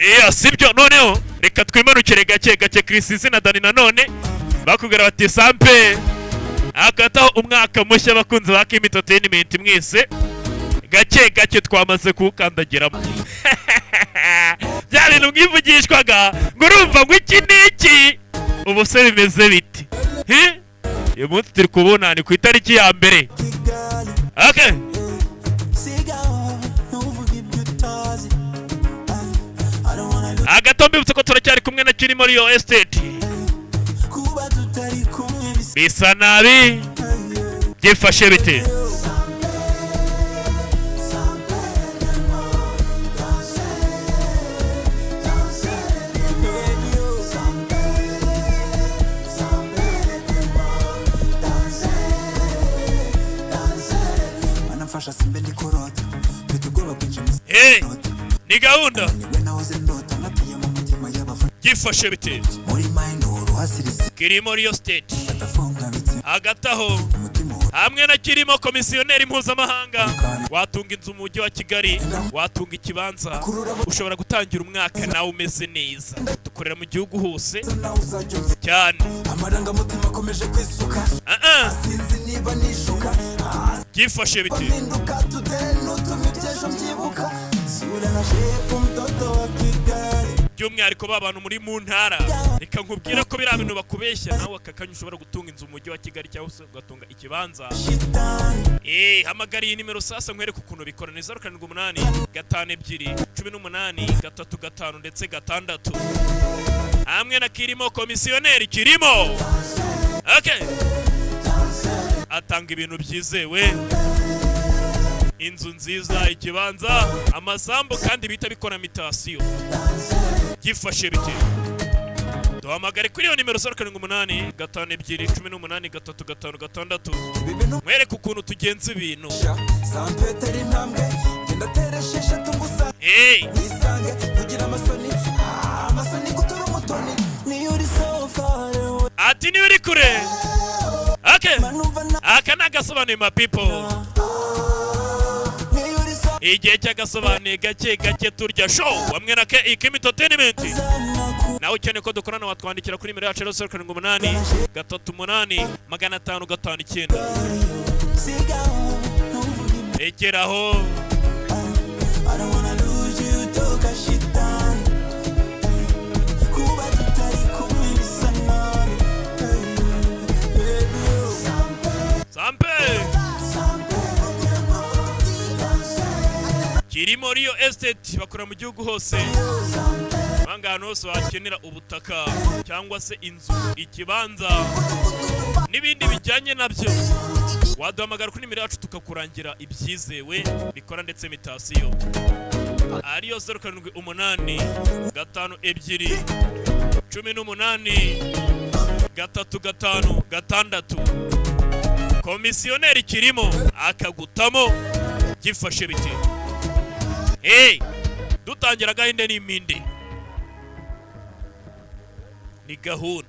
Iya, sibyo? Noneho reka twimanukire gake gake. Chris na Dani nanone bakubwira bati sampe hagataho umwaka mushya. Abakunzi ba Kim Entertainment mwese, gake gake twamaze kuwukandagiramo. Bya bintu mwivugishwaga ngo urumva ngo iki n'iki, ubu se bimeze biti? Hi? Uyu munsi turi kubona ni ku itariki ya 1. Kigali. Okay. Sigaho, ntuvuge ibyo utazi. I don't wanna lose. Hagati mbibutse ko turacyari kumwe na Kirimo Real Estate. Kuba tutari kumwe bisa Bisa nabi, byifashe bite? Banamfasha simbe ndi kurota, mfite ubwoba bwinshi. Hey, ni gahunda. Niwe nahoze ndota, natiye mu mutima y'abafana. Byifashe bite? Muri mayindi uhasirize. Kirimo Real Estate. Fatafunga bitse. Hagati aho umutima. Hamwe na Kirimo komisiyoneri mpuzamahanga, watunga inzu mu mujyi wa Kigali, watunga ikibanza, ushobora gutangira umwaka nawe umeze neza. Dukorera mu gihugu hose. Nawe uzajya umva. Cyane. Amarangamutima akomeje kwisuka. Ah, ah. Sinzi niba nishuka. Byifashe bite? Mpinduka today, nutuma iby'ejo mbyibuka, sura na shape, mtoto wa Kigali. By'umwihariko ba bantu muri mu ntara, reka nkubwire ko biriya bintu bakubeshya. Nawe aka kanya ushobora gutunga inzu mu mujyi wa Kigali cyangwa se ugatunga ikibanza. Shitani. Hamagara iyi nimero sasa nkwereke ukuntu bikora. Ni 078 52 18 3 5 ndetse 6. Hamwe na Kirimo komisiyoneri, Kirimo, okay, atanga ibintu byizewe: inzu nziza, ikibanza, amasambu, kandi bihita bikora mutation. Byifashe bite? Duhamagare kuri iyo nimero 078 52 18 3 5 6. Ibi bintu Mwereke ukuntu tugenza ibintu. Sampetera intambwe ngenda tere esheshatu ngusa. Hey. Wisange kugira amasoni, amasoni gutura umutoni niyo uri so far away. Ati niba uri kure, okay. Manumva na Aka ni agasobanuye, ma people. Niyo uri so Igihe cy'agasobanuye, gake gake turya show hamwe na Kim Entertainment. Nawe ukeneye ko dukorana, watwandikira kuri nimero yacu 078 38 500 59. Sigaho, ntuvuge ibyo. Egeraho. I don't wanna lose you, toka shitani. Kuba tutari kumwe bisa nabi. Baby, oh. Sampe Kirimo Real Estate bakora mu gihugu hose. Banga ahantu hose wakenera ubutaka cyangwa se inzu, ikibanza n'ibindi bijyanye nabyo, waduhamagara kuri nimero yacu tukakurangira ibyizewe bikora ndetse mutation, ariyo 078 52 18 3 5 6. Komisiyoneri Kirimo akagutamo. Gifashe biti? Hey, dutangira agahinde n'imindi ni gahunda.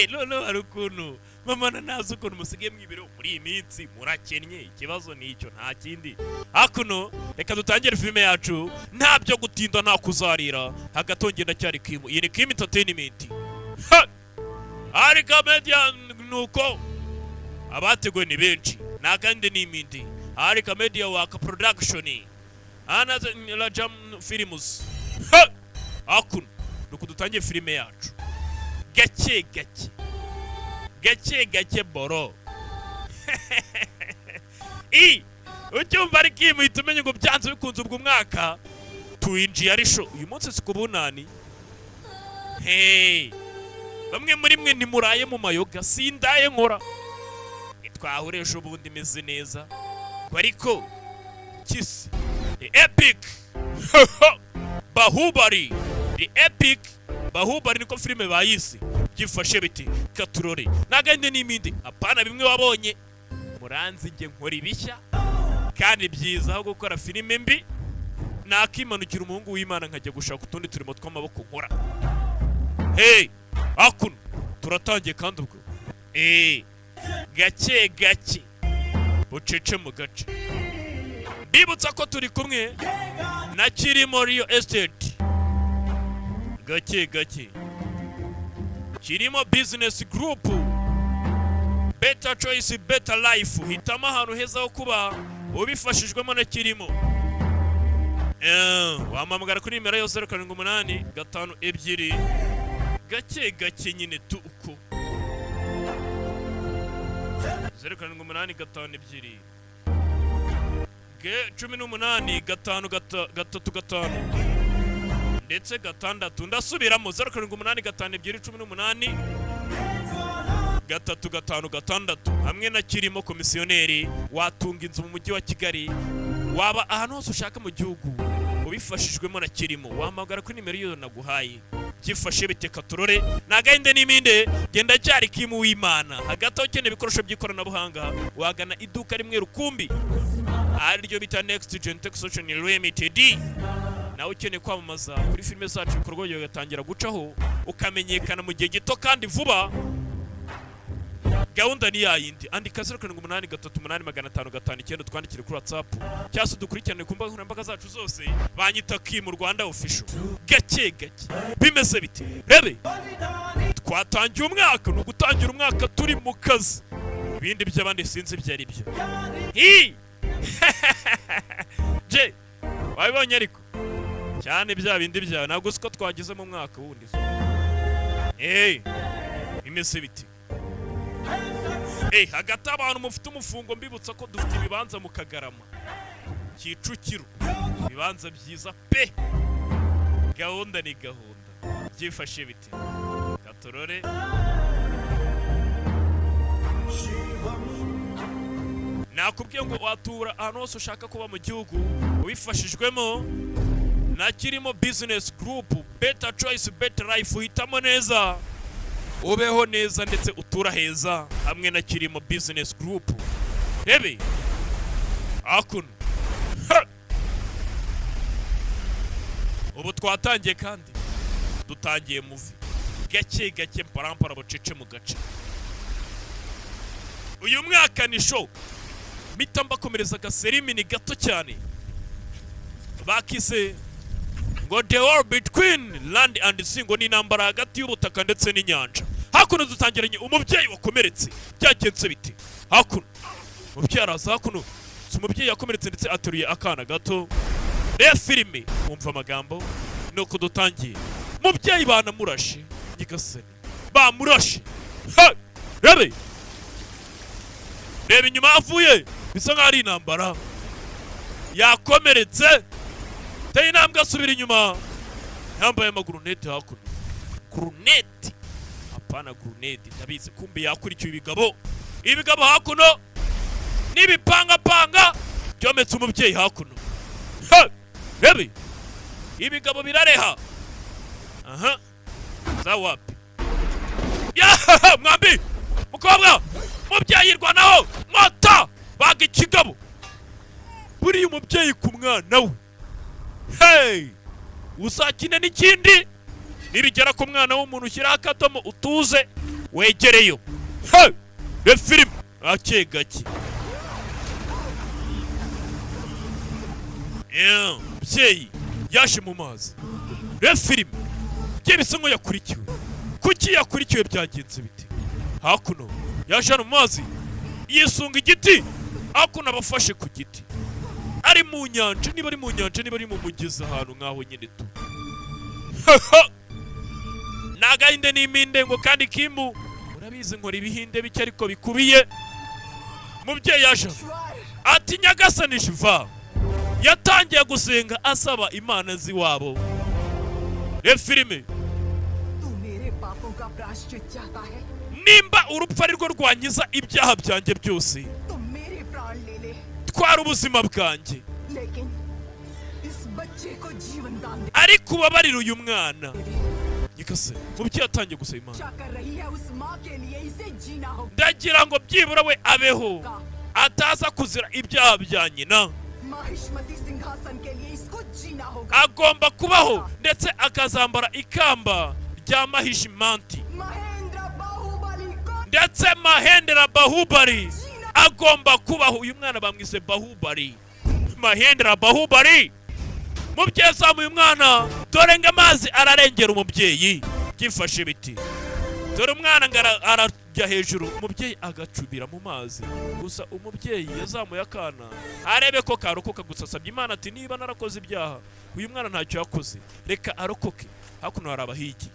Noneho hari ukuntu mama na nazi ukuntu musigaye mwibiro muri iyi minsi, murakennye. Ikibazo ni icyo, nta kindi. Hakuno reka dutangire filime yacu, nta byo gutinda, nta kuzarira. Hagati ngenda cyari Kimu, iyi ni Kim Entertainment. Ha! Arika Media, nuko abateguwe ni benshi, nta kandi ni imindi. Arika Media Waka Production ana Rajam Films. Ha! Hakuno nuko dutangiye filime yacu gake gake, gake gake boro. I ucyumva ariko iyi muhita umenya ngo byanze bikunze ubwo umwaka tuwinjiye ari show. Uyu munsi si ku bunani. Hey, bamwe muri mwe ntimuraye mu mayoga, sindaye nkora. Twahure ejo bundi imeze neza. Ariko kisi the epic Bahubali, the epic Bahubali niko filime bayise. Byifashe biti? Katurore nagande n'imindi, apana bimwe wabonye. Muranzi njye nkora ibishya kandi byiza. Aho gukora filime mbi nakimanukira umuhungu w'Imana nkajya gushaka utundi turimo tw'amaboko nkora. Hey, hakuno turatangiye kandi ubwo Gake gake, bucece mu gace. Mbibutsa ko turi kumwe na Kirimo Real Estate, gake gake, Kirimo Business Group, better choice, better life. Hitamo ahantu heza ho kuba ubifashijwemo na Kirimo. Wampamagara kuri nimero yo 0785 2, gake gake nyine tu uko 0785 2 G 18 5 3 5 ndetse 6. Ndasubiramo: 0785 2 18 3 5 6. Hamwe na Kirimo komisiyoneri, watunga inzu mu mujyi wa Kigali, waba ahantu hose ushaka mu gihugu ubifashijwemo na Kirimo. Wahamagara kuri nimero iyo naguhaye. Byifashe biteka turore nagahinde n'iminde. Genda cyari Kimu w'Imana. Hagati aho, ukeneye ibikoresho by'ikoranabuhanga, wagana iduka rimwe rukumbi ariryo bita Next Gen Tech Solution Limited. Nawe ukeneye kwamamaza kuri filime zacu, ibikorwa byawe bigatangira gucaho, ukamenyekana mu gihe gito kandi vuba, gahunda ni yayindi: andika 0783 8 5 5 9, twandikire kuri WhatsApp cyangwa se udukurikirane ku mbuga nkoranyambaga zacu zose. Banyita Kimu Rwanda Official. Gake gake, bimeze bite? Rebe, twatangiye umwaka, ni ugutangira umwaka turi mu kazi. Ibindi by'abandi sinzi ibyo ari byo. Hi je wabibonye ariko cyane bya bindi byawe, ntabwo uzi ko twageze mu mwaka wundi. Hey, bimeze biti? Hey, hagati abantu mufite umufungo, mbibutsa ko dufite ibibanza mu Kagarama, Kicukiro, ibibanza byiza pe. Gahunda ni gahunda. Byifashe bite? Gatorore. Nakubwiye ngo watura ahantu hose ushaka kuba mu gihugu ubifashijwemo na Kirimo Business Group. Better choice, better life. Uhitamo neza, ubeho neza ndetse utura heza hamwe na Kirimo Business Group. Rebe hakuno. Ha! Ubu twatangiye kandi dutangiye movie gake gake, mparampara, bucece mu gace. Uyu mwaka ni show. Mpita mbakomereza agaserimini gato cyane bakise ngo "The War Between Land and Sea", ngo ni intambara hagati y'ubutaka ndetse n'inyanja. Hakuno dutangiranye umubyeyi wakomeretse. Byagenze bite? Hakuno umubyeyi araza hakuno. Si umubyeyi yakomeretse ndetse ateruye akana gato. Reba filime, wumva amagambo nuko dutangiye. Mubyeyi banamurashe, nyagasani, bamurashe. Ha! Rebe, reba inyuma avuye, bisa nkaho ari intambara. Yakomeretse, teye intambwe asubira inyuma, yambaye amagurunete. Hakuno guruneti, apana guruneti, ndabizi. Kumbe yakurikiye ibigabo, ibigabo hakuno n'ibipangapanga byometse umubyeyi hakuno. Ha! Rebe, ibigabo birareha. Aha za wapi yahaha! Mwambi mukobwa, mubyeyi irwanaho mota, baga ikigabo. Buriya umubyeyi ku mwana we, hey, uzakine n'ikindi. Nibigera ku mwana w'umuntu, ushyiraho akadomo, utuze, wegereyo. Hey, re filime gake gake. Yeah, mubyeyi yaje mu mazi. Re filime bye, bisa nkaho yakurikiwe. Kuki yakurikiwe? Byagenze bite? Hakuno yaje hano mu mazi, yisunga igiti. Hakuno abafashe ku giti, ari mu nyanja, niba ari mu nyanja, niba ari mu mugezi, ahantu nk'aho nyine tu. Ni agahinde n'iminde ngo kandi Kimu urabizi, nkora ibihinde bike ariko bikubiye. Mubyeyi yaje ati: "Nyagasani Shiva." Yatangiye gusenga asaba imana z'iwabo. Re filime. तू मेरे पापों का प्रायश्चित चाहता है Nimba urupfu ari rwo rwangiza ibyaha byanjye byose, तो मेरे प्राण ले ले, twara ubuzima bwanjye, लेकिन इस बच्चे को जीवन दान दे। Ariko ubabarire uyu mwana. Nyagasani, mubyeyi yatangiye gusaba Imana. क्या कर रही है, उस माँ के लिए इसे जीना होगा। Ndagira ngo byibura we abeho, ataza kuzira ibyaha bya nyina. Mahishmati सिंहासन के लिए इसको जीना होगा। Agomba kubaho ndetse akazambara ikamba rya Mahishimanti. Mahendra Baahubali कौन Ndetse Mahendra Bahubali agomba kubaho. Uyu mwana bamwise Bahubali, Mahendra Bahubali. Mubyeyi azamuye umwana, dore ngo amazi ararengera umubyeyi. Byifashe biti? Dore umwana ngo arajya hejuru, umubyeyi agacubira mu mazi. Gusa umubyeyi yazamuye akana arebe ko karokoka. Gusa asabye Imana ati: "Niba narakoze ibyaha, uyu mwana ntacyo yakoze, reka arokoke." Hakuno hari abahigi.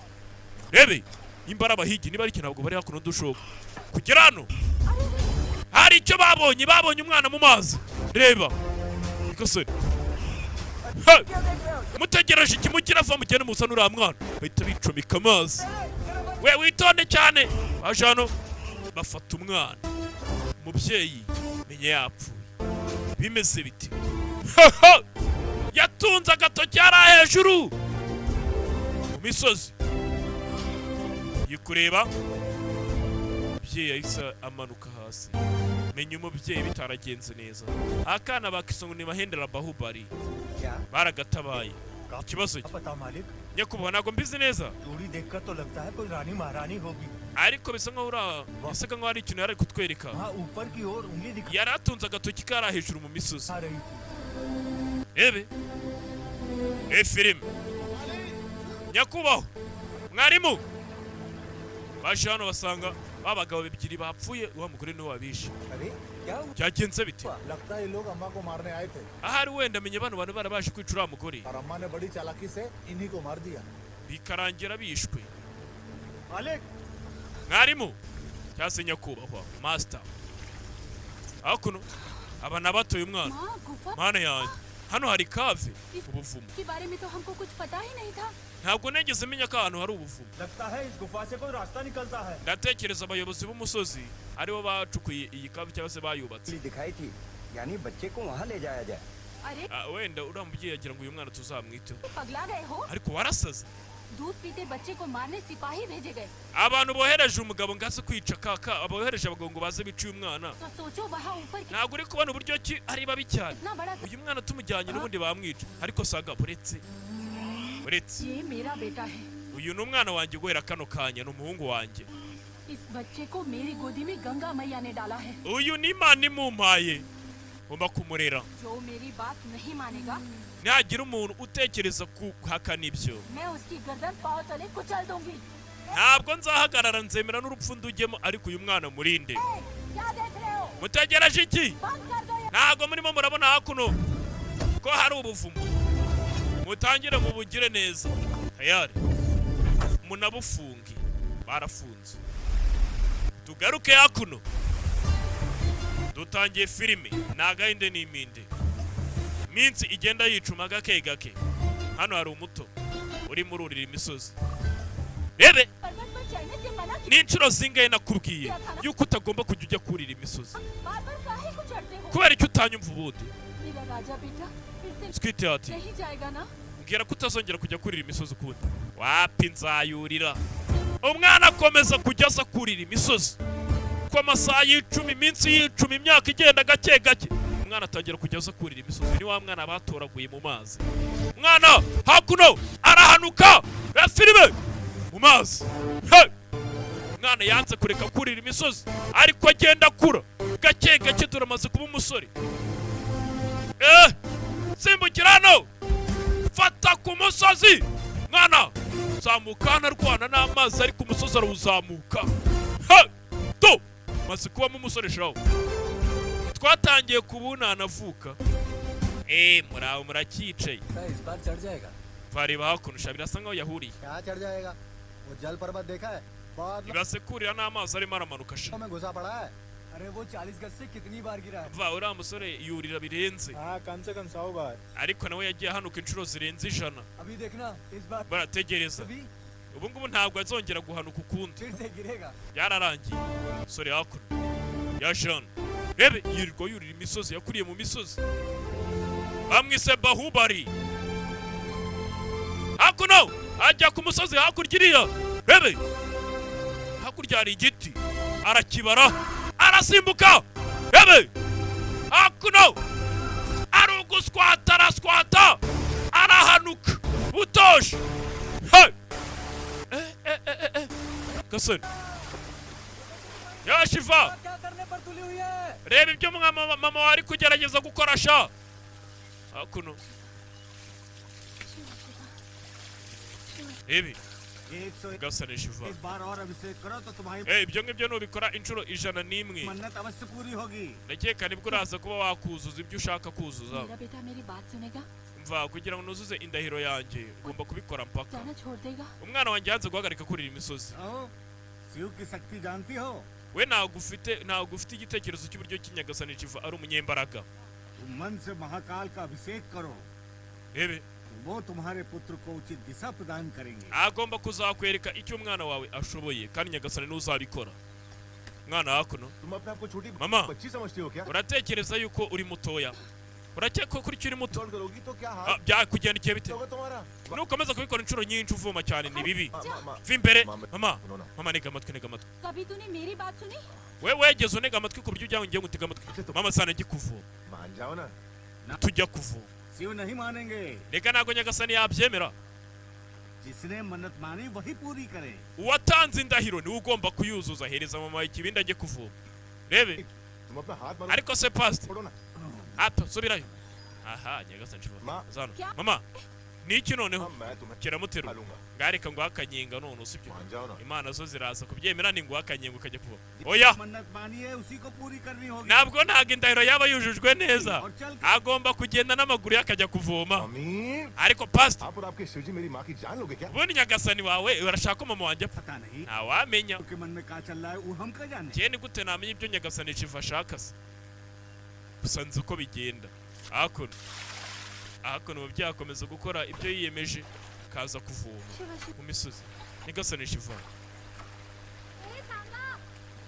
Rebe nimba ari abahigi, niba ari ikintu, ntabwo bari hakuno. Dushoka kugera hano hari icyo babonye. Babonye umwana mu mazi. Reba gasore. Hey! Mutegereje ikimugira ava, mugende muzane uriya mwana. Bahita bicomeka amazi. We witonde cyane. Baje hano bafata umwana. Umubyeyi menye yapfuye. Bimeze biti? Yatunze agatoki hariya hejuru mu misozi yikureba. Umubyeyi yahise amanuka hasi. Menya umubyeyi bitaragenze neza. Akana bakisonga ni Mahendra Bahubali. क्या? Baragatabaye. Ikibazo cye? पता मालिक। Nyakubahwa, ntabwo mbizi neza. दूरी देखकर तो लगता है कोई रानी महारानी होगी। Ariko bisa nkaho uriya yasaga nkaho hari ikintu yari ari kutwereka. वहाँ ऊपर की ओर उंगली दिखा Yari atunze agatoki kari hejuru mu misozi. रही थी। Rebe e filime. Nyakubahwa mwarimu, baje hano basanga ba bagabo ebyiri bapfuye, wa mugore niwe wabishe. अरे, क्या हुआ? Byagenze bite? लगता है ये लोग अम्मा को मारने आए थे। Ahari wenda menye bano bantu barabaje kwica uriya mugore, और अम्मा ने बड़ी चालाकी से इन्हीं को मार दिया। Bikarangira bishwe. मालिक। Mwarimu cyangwa se nyakubahwa master, hakuno aba nabatoye umwana. माँ, गुफा Mana yanjye, hano hari cave, ubuvumo. के बारे में तो हमको कुछ पता ही नहीं था। Ntabwo nigeze menya ko ahantu hari ubuvumo. लगता है इस गुफा से कोई रास्ता निकलता है। Ndatekereza abayobozi b'umusozi aribo bacukuye iyi cave cyangwa se bayubatse. दिखाई थी, यानी बच्चे को वहाँ ले जाया जाए। अरे, Ah, wenda uriya mubyeyi yagira ngo uyu mwana tuzamwiteho. पगला गए हो? Ariko warasaze. दूध पीते बच्चे को मारने सिपाही भेजे गए। Abantu bohereje umugabo ngo aze kwica kaka, abohereje abagabo ngo baze bice uyu mwana. तो सोचो, वहाँ ऊपर Ntabwo uri kubona uburyo ki ari babi cyane? कितना बड़ा Uyu mwana tumujyanye n'ubundi bamwica. Ariko saga, buretse, buretse. ये मेरा बेटा है। Uyu ni umwana wanjye. Guhera kano kanya ni umuhungu wanjye. इस बच्चे को मेरी गोदी में गंगा मैया ने डाला है। Uyu ni Imana imumpaye, ngomba kumurera. जो मेरी बात नहीं मानेगा, Nihagira umuntu utekereza kuhakana ibyo, मैं उसकी गर्दन पाँव तले कुचल दूंगी। Ntabwo nzahagarara, nzemera n'urupfu ndujyemo, ariko uyu mwana murinde. क्या देख रहे हो? Mutegereje iki? बंद कर दो ये। Ntabwo murimo murabona hakuno ko hari ubuvumo? Mutangire mubugire neza tayari, munabufunge. Barafunze. Tugaruke hakuno, dutangiye filime. Ni agahinde n'iminde, iminsi igenda yicuma gake gake. Hano hari umuto urimo ururira imisozi, rebe. पर्वत पर चढ़ने से मना Ni inshuro zingahe nakubwiye yuko utagomba kujya ujya kurira imisozi? बार बार काहे को चढ़ते हो? Kubera icyo utanyumva ubundi? मेरा राजा बेटा फिर से Sweetheart, नहीं जाएगा ना? Mbwira ko utazongera kujya kurira imisozi ukundi. Wapi, nzayurira. Umwana akomeza kujya aza kurira imisozi. Ko amasaha y'icumi, iminsi y'icumi, imyaka igenda gake gake, umwana atangira kujya aza kurira imisozi. Ni wa mwana batoraguye mu mazi. Umwana hakuno arahanuka ya filime mu mazi. Hey! Umwana yanze kureka kurira imisozi, ariko agenda akura gake gake. Turamaze kuba umusore. Simbukira hano, fata ku musozi. Mwana zamuka hano, arwana n'amazi, ariko umusozi arawuzamuka. Ha! To maze kubamo umusore shawo. Twatangiye kubunana avuka. Muraho, muracyicaye? इस बार चढ़ जाएगा। Vareba hakuno sha, birasa nkaho yahuriye. क्या चढ़ जाएगा? वो जल पर्वत देखा है? बहुत Ibase kurira n'amazi arimo aramanuka sha. में घुसा पड़ा है। अरे, वो 40 गज से कितनी बार गिरा है? Va, uriya musore yurira birenze. हाँ, कम से कम 100 बार। Ariko nawe yagiye ahanuka inshuro zirenze 100. अभी देखना, इस बार Barategereza. अभी Ubu ngubu ntabwo azongera guhanuka ukundi. फिर से गिरेगा। Byararangiye. Sore hakuno ya jean, rebe, yirirwa yurira imisozi, yakuriye mu misozi. Bamwise Bahubali. Hakuno ajya ku musozi hakurya iriya. Rebe, hakurya hari igiti, arakibara, arasimbuka. Rebe hakuno, aruguswata, araswata, arahanuka butoje. Hey! Eh, eh, eh, eh, eh. Gasore. Ahangaha Shiva, क्या करने पर तुली हुई है? Reba ibyo mama wawe ari kugerageza gukora sha. Hakuno ibi 101 gasane Shiva. बार और अभिषेक करो तो तुम्हारी Eh, ibyo ngibyo nubikora inshuro 101, मन्नत अवश्य पूरी होगी। Ndakeka nibwo uraza kuba wakuzuza ibyo ushaka kuzuza. मेरा बेटा मेरी बात सुनेगा? Mva, kugira ngo nuzuze indahiro yanjye ugomba kubikora mpaka. जाना छोड़ देगा? Umwana wanjye yanze guhagarika kurira imisozi. ओ, Shiv की शक्ति जानती हो? We ntabwo ufite igitekerezo cy'uburyo kinyagasani Shiva ari umunyembaraga. तुम मन से महाकाल का अभिषेक करो, Rebe, वो तुम्हारे पुत्र को उचित दिशा प्रदान करेंगे। Agomba kuzakwereka icyo umwana wawe ashoboye, kandi nyagasani ntuzabikora mwana hakuno. तुम अपने आप को छोटी Mama. बच्ची समझती हो क्या? Uratekereza yuko uri mutoya? Urakeka ko kuri ukiri muto? दौड़ करोगी तो क्या हाल Ah, byakugendekeye bite होगा तुम्हारा? Nukomeza kubikora inshuro nyinshi uvoma cyane? Ni bibi. माँ, Va imbere. Mama. Mama. सुनो ना। Mama, ntega amatwi, ntega amatwi. कभी तूने मेरी बात सुनी? We wegeze unega amatwi ku buryo ujya ngiye ngutega amatwi? Mama, sana njye kuvoma. मान जाओ ना। Tujya kuvoma. Shiv नहीं मानेंगे। Reka, ntabwo nyagasani yabyemera. जिसने मन्नत मानी वही पूरी करे। Uwatanze indahiro niwe ugomba kuyuzuza. Hereza mama ikibindi ajye kuvoma, rebe. तुम अपना हाथ मारो। Ariko se pasite? छोड़ो ना। Hato, subirayo. Aha, nyagasani Shiva. Ma. Zano. Kya? Mama, ni iki noneho? हाँ, मैं तुम्हें Kiramuterura. खा लूंगा। Ngareka ngo akanyenga none usibyo. मान जाओ ना। Imana zo ziraza kubyemera, ni ngo akanyenga ukajya kuvoma? Oya. मन्नत मानी है उसी को पूरी करनी होगी। Ntabwo indahiro yaba yujujwe neza. और चल Agomba kugenda n'amaguru ye akajya kuvoma. Mummy, Ariko pasite, आप और आपके शिवजी मेरी माँ की जान लोगे क्या? Ubundi nyagasani wawe urashaka ko mama wanjye apfa? पता नहीं Ntawamenya. के मन में क्या चल रहा है, वो हम क्या जाने। Njye ni gute namenya ibyo nyagasani Shiva ashaka se? Gusa nzi uko bigenda. Hakuno umubyeyi akomeza gukora ibyo yiyemeje, kaza kuvoma Shiva, Shiva. Mu misozi. Nyagasani Shiva,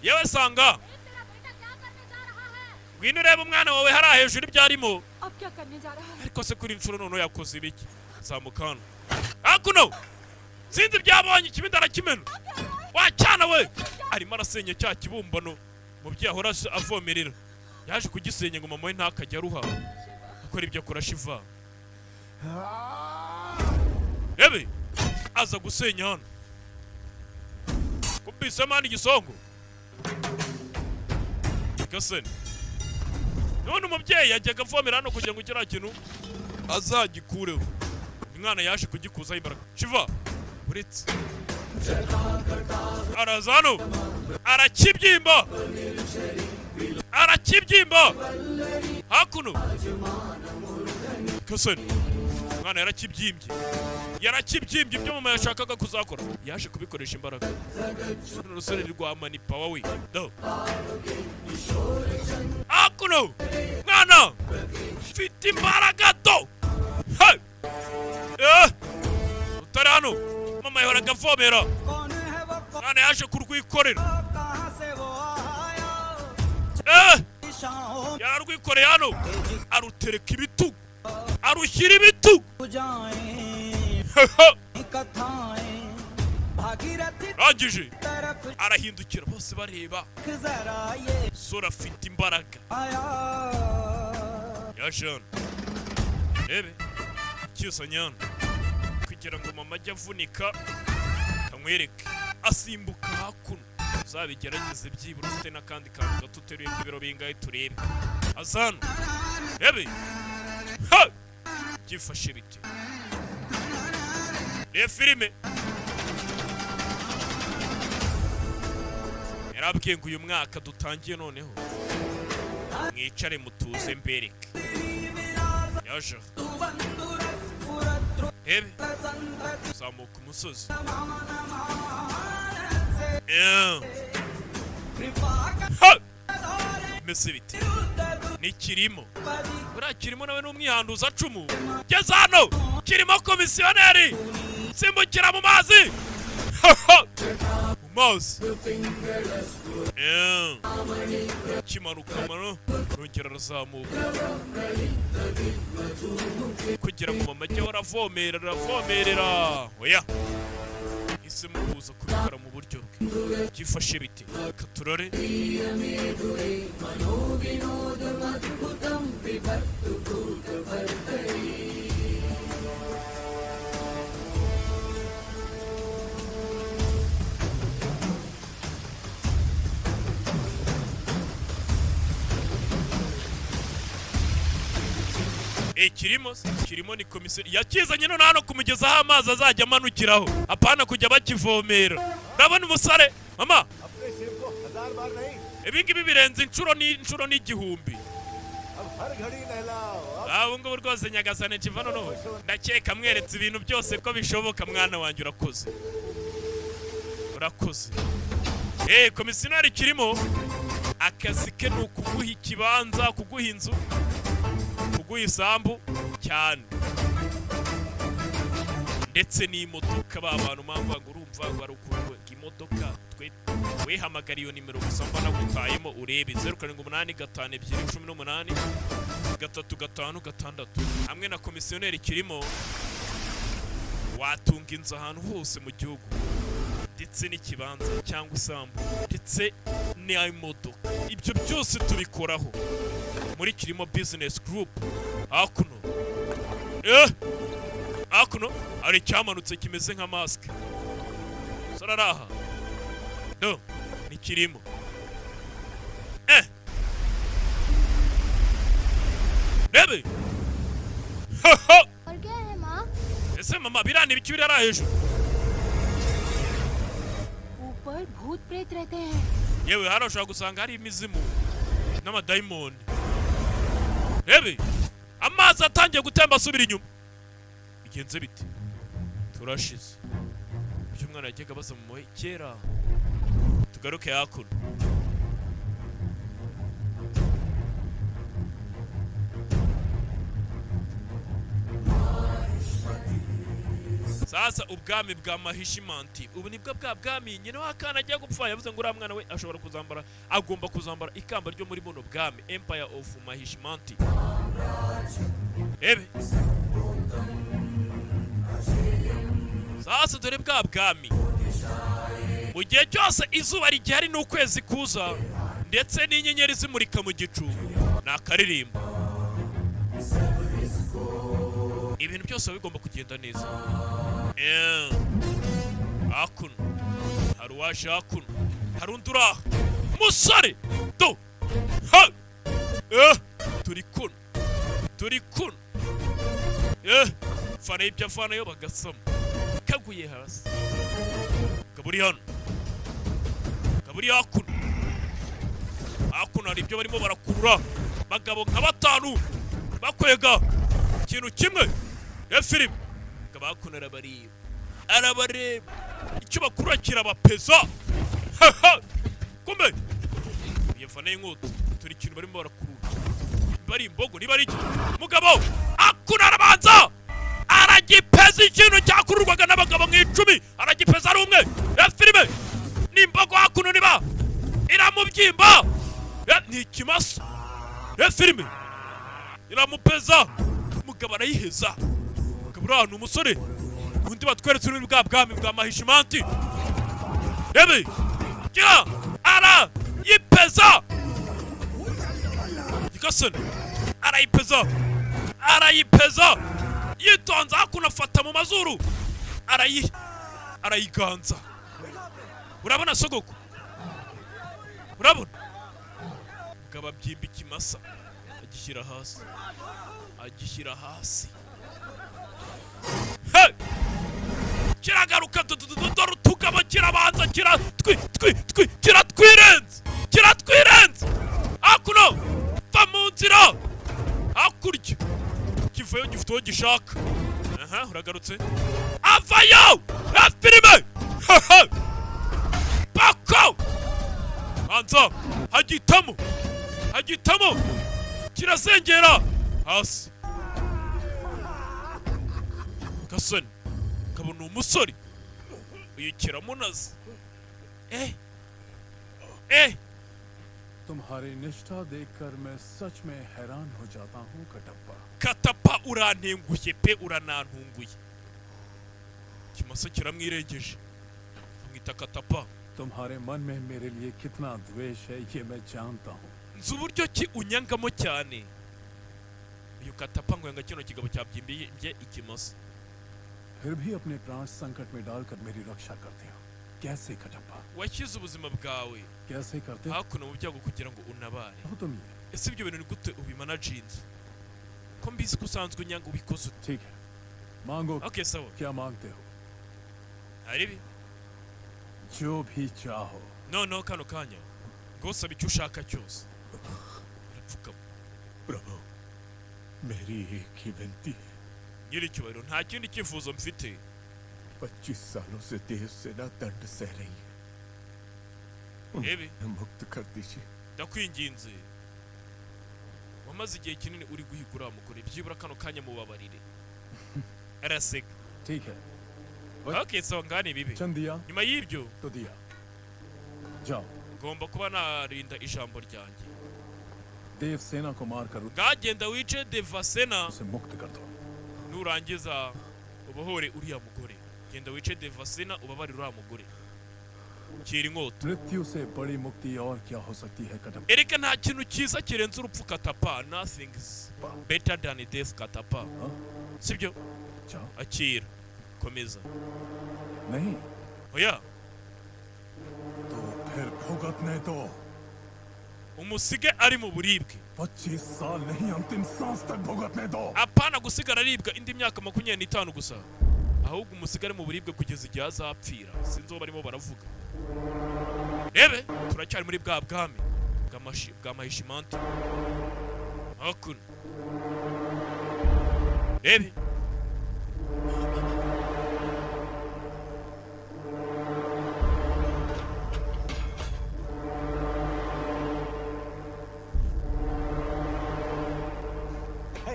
yewe sanga, ngwino urebe umwana wawe hariya hejuru ibyo arimo. अब क्या करने जा रहा है? Ariko se kuri inshuro noneho yakoze ibiki? Zamuka hano. Hakuno sinzi ibyabonye, ikibindi arakimena. Wa cyana we, arimo arasenya cya kibumbano mubyeyi ahora avomerera. Yaje kugisenya ngo mama we ntakajya aruha akora ibyo akora. Shiva, rebe, aza gusenya hano kubisemo hano igisongo gaseni. None umubyeyi yajyaga avomera hano kugira ngo kiriya kintu azagikureho. Umwana yaje kugikuzaho imbaraga. Shiva uretse araza hano, arakibyimba, arakibyimba hakuno gaseni. Umwana yarakibyimbye, yarakibyimbye. Ibyo mama yashakaga kuzakora yaje kubikoresha imbaraga. Runo rusore rwa mani pawa we do hakuno. Mwana mfite imbaraga do. Hey! Eh! Utari hano mama yahoraga avomera. कौन है वो? Mwana yaje kurwikorera. कहाँ से वो आया? Eh! दिशाओं Yararwikoreye hano, arutereka ibitugu, arushyira ibitugu. जाएं कथाएं भागीरथी Rangije तरफ arahindukira, bose bareba. जरा ये Sora afite imbaraga. आया। Yaje hano, rebe cyusanye hano kugira ngo mama ajye avunika kamwereke. Asimbuka hakuno. Uzabigerageze byibura ufite n'akandi kantu gato uteruye k'ibiro bingahe turebe. Aza hano, rebe ha byifashe bite. Reba filime. Yarabwiye ngo uyu mwaka dutangiye noneho mwicare mutuze mbereke. Yaje aha, rebe, zamuka umusozi. Yeah. Ha! Mese bite? Ni kirimo buriya, kirimo nawe ni umwihanduza cumu. Geze hano kirimo komisiyoneri, simbukira mu mazi, mu mazi. Yeah. Kimanuka mano, arongera arazamuka kugira ngo mama ajye aravomerera, aravomerera. Oya, hisemo kuza kubikora mu buryo bwe. Byifashe bite? Reka turore. Eh, kirimo se? Kirimo ni komisiyo yakizanye none hano kumugezaho amazi azajya amanukiraho, apana kujya bakivomera. Urabona umusare mama? अपने शिव को 1000 बार नहीं, Ibi ngibi birenze inshuro n'inshuro n'igihumbi. अब हर घड़ी नहलाओ अब। Ah, ubu ngubu rwose nyagasane kiva noneho ndakeka mweretse ibintu byose ko bishoboka. Mwana wanjye, urakoze, urakoze. Eh, komisiyoneri kirimo akazi ke ni ukuguha ikibanza, kuguha inzu, kuguha isambu cyane ndetse n'imodoka. Ba bantu mpamvu ngo urumva ngo ari ukuntu ngo imodoka twe wehamagara iyo nimero gusa mba nagutayemo urebe 0785 218 356 hamwe na komisiyoneri kirimo watunga inzu ahantu hose mu gihugu ndetse n'ikibanza cyangwa isambu ndetse n'imodoka. Ibyo byose tubikoraho muri Kirimo Business Group. Hakuno, hakuno hari icyamanutse kimeze nka masike. Sararaha do ni kirimo. Rebe. और क्या है माँ? Ese mama, biriya ni ibiki biri hariya hejuru? ऊपर भूत प्रेत रहते हैं। Yewe, hano ushobora gusanga hari imizimu n'amadayimoni. Rebe, amazi atangiye gutemba asubira inyuma. Bigenze bite? Turashize. Ibyo umwana yajyaga abaza mu we kera. Tugaruke hakuno. Sasa ubwami bwa Mahishimanti, ubu nibwo bwa bwami nyina w'akana agiye gupfa yavuze ngo uriya mwana we ashobora kuzambara, agomba kuzambara ikamba ryo muri buno bwami, Empire of Mahishimanti. Ebe sasa dore bwa bwami, mu gihe cyose izuba rigihari n'ukwezi kuza ndetse n'inyenyeri zimurika mu gicu, ni akaririmbo, ibintu byose biba bigomba kugenda neza. Hakuno hari uwaje, hakuno hari undi uri aha, musore do ha. Turi kuno, turi kuno. Fana ibyo afanayo bagasama kaguye hasi. Kaburi hano, kaburi hakuno. Hakuno hari ibyo barimo barakurura, bagabo nka batanu bakwega ikintu kimwe. Ya filime akaba hakuno arabareba, arabareba icyo bakurura kirabapeza. Kumbe iyo fana y'inkota, turi ikintu barimo barakurura, niba ari imbogo, niba ari iki. Mugabo akuno arabanza aragipeza, ikintu cyakururwaga n'abagabo mu 10 aragipeza ari umwe. Ya filime ni imbogo hakuno, niba iramubyimba. Ni ikimasa. Ya filime iramupeza, mugabo arayiheza. Mugabo uri ahantu, umusore undi batweretse uri bwa bwami bwa Mahishimanti. Rebe gira ara yipeza Nyagasani, arayipeza, arayipeza yitonze. Hakuno afata mu mazuru, arayiganza. Urabona sogoko, urabona? Mugabo abyimba ikimasa agishyira hasi, agishyira hasi. Hey! Kiragaruka dore utugabo, kirabanza kiratwi twi twi kiratwirenze, kiratwirenze. Hakuno va mu nzira. Hakurya kivayo gifite uwo gishaka. Aha uragarutse, avayo ya filime bako banza hagitamo, hagitamo kirazengera hasi. Gasoni kabona umusore uyu kiramunaze. Eh eh. तुम्हारी निष्ठा देखकर मैं सच में हैरान हो जाता हूँ Kattappa. Katapa, urantengushye pe, uranantunguye. Ikimasa kiramwirengeje, amwita Katapa. तुम्हारे मन में मेरे लिए कितना द्वेष है ये मैं जानता हूँ। Nzi uburyo ki unyangamo cyane. Uyu Katapa ngo yanga kino kigabo cyabyimbye ikimasa. फिर भी अपने प्राण संकट में डालकर मेरी रक्षा करते हो। कैसे कटप्पा? Washyize ubuzima bwawe कैसे करते hakuno mu byago kugira ngo unabare. हो तुम ये? Ese ibyo bintu ni gute ubimanaginze? Ko mbizi ko usanzwe unyanga, ubikoze ute? ठीक है, मांगो। Okay, sawa. क्या मांगते हो? Hari ibi. जो भी चाहो। Noneho kano kanya ngo usaba icyo ushaka cyose. Arapfukama. प्रभु, मेरी एक ही विनती है। Nyiricyubahiro, nta kindi cyifuzo mfite. 25 सालों से देव सेना दंड सह रही है। Rebe. उन्हें मुक्त कर दीजिए। Ndakwinginze, wamaze igihe kinini uri guhiga uriya mugore, byibura kano kanya mubabarire. Araseka. ठीक है। Okay, sawa, ngane bibe. वचन दिया Nyuma y'ibyo तो दिया, जाओ। Ngomba kuba narinda ijambo ryanjye. देव सेना को मारकर Ngagenda wice Devasena, उसे मुक्त कर दो। nurangiza ubohore uriya mugore. Genda wice Devasena, ubabarire uriya mugore. Kira inkota. मृत्यु से बड़ी मुक्ति और क्या हो सकती है, Kattappa? Ereka nta kintu cyiza kirenze urupfu, Katapa. Nothing is better than death, Katapa, sibyo? जाओ। Akira, komeza. नहीं। Oya. तो फिर भुगतने दो। Umusige ari mu buribwe. 25 साल नहीं, अंतिम सांस तक भुगतने दो। Apana gusigara aribwa indi myaka 25 gusa, ahubwo umusigare mu buribwe kugeza igihe azapfira. Sinzi uwo barimo baravuga. Rebe, turacyari muri bwa bwami bwa Mahishimanti. Hakuno rebe.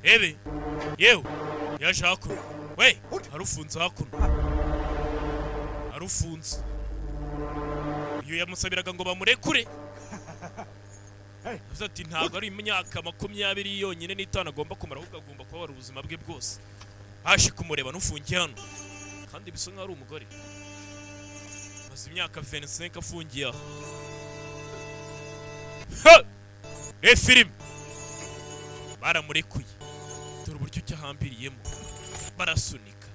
Rebe, yewe, yaje hakuno. We arufunze hakuno, arufunze. Iyo yamusabiraga ngo bamurekure. Avuze ati ntabwo ari imyaka 25 yonyine agomba kumara, ahubwo agomba kubabara ubuzima bwe bwose. Haje kumureba n'ufungiye hano, kandi bisa nkaho ari umugore maze imyaka 25 afungiye aho. Ha! E filime baramurekuye. Dore uburyo cyahambiriyemo, barasunika.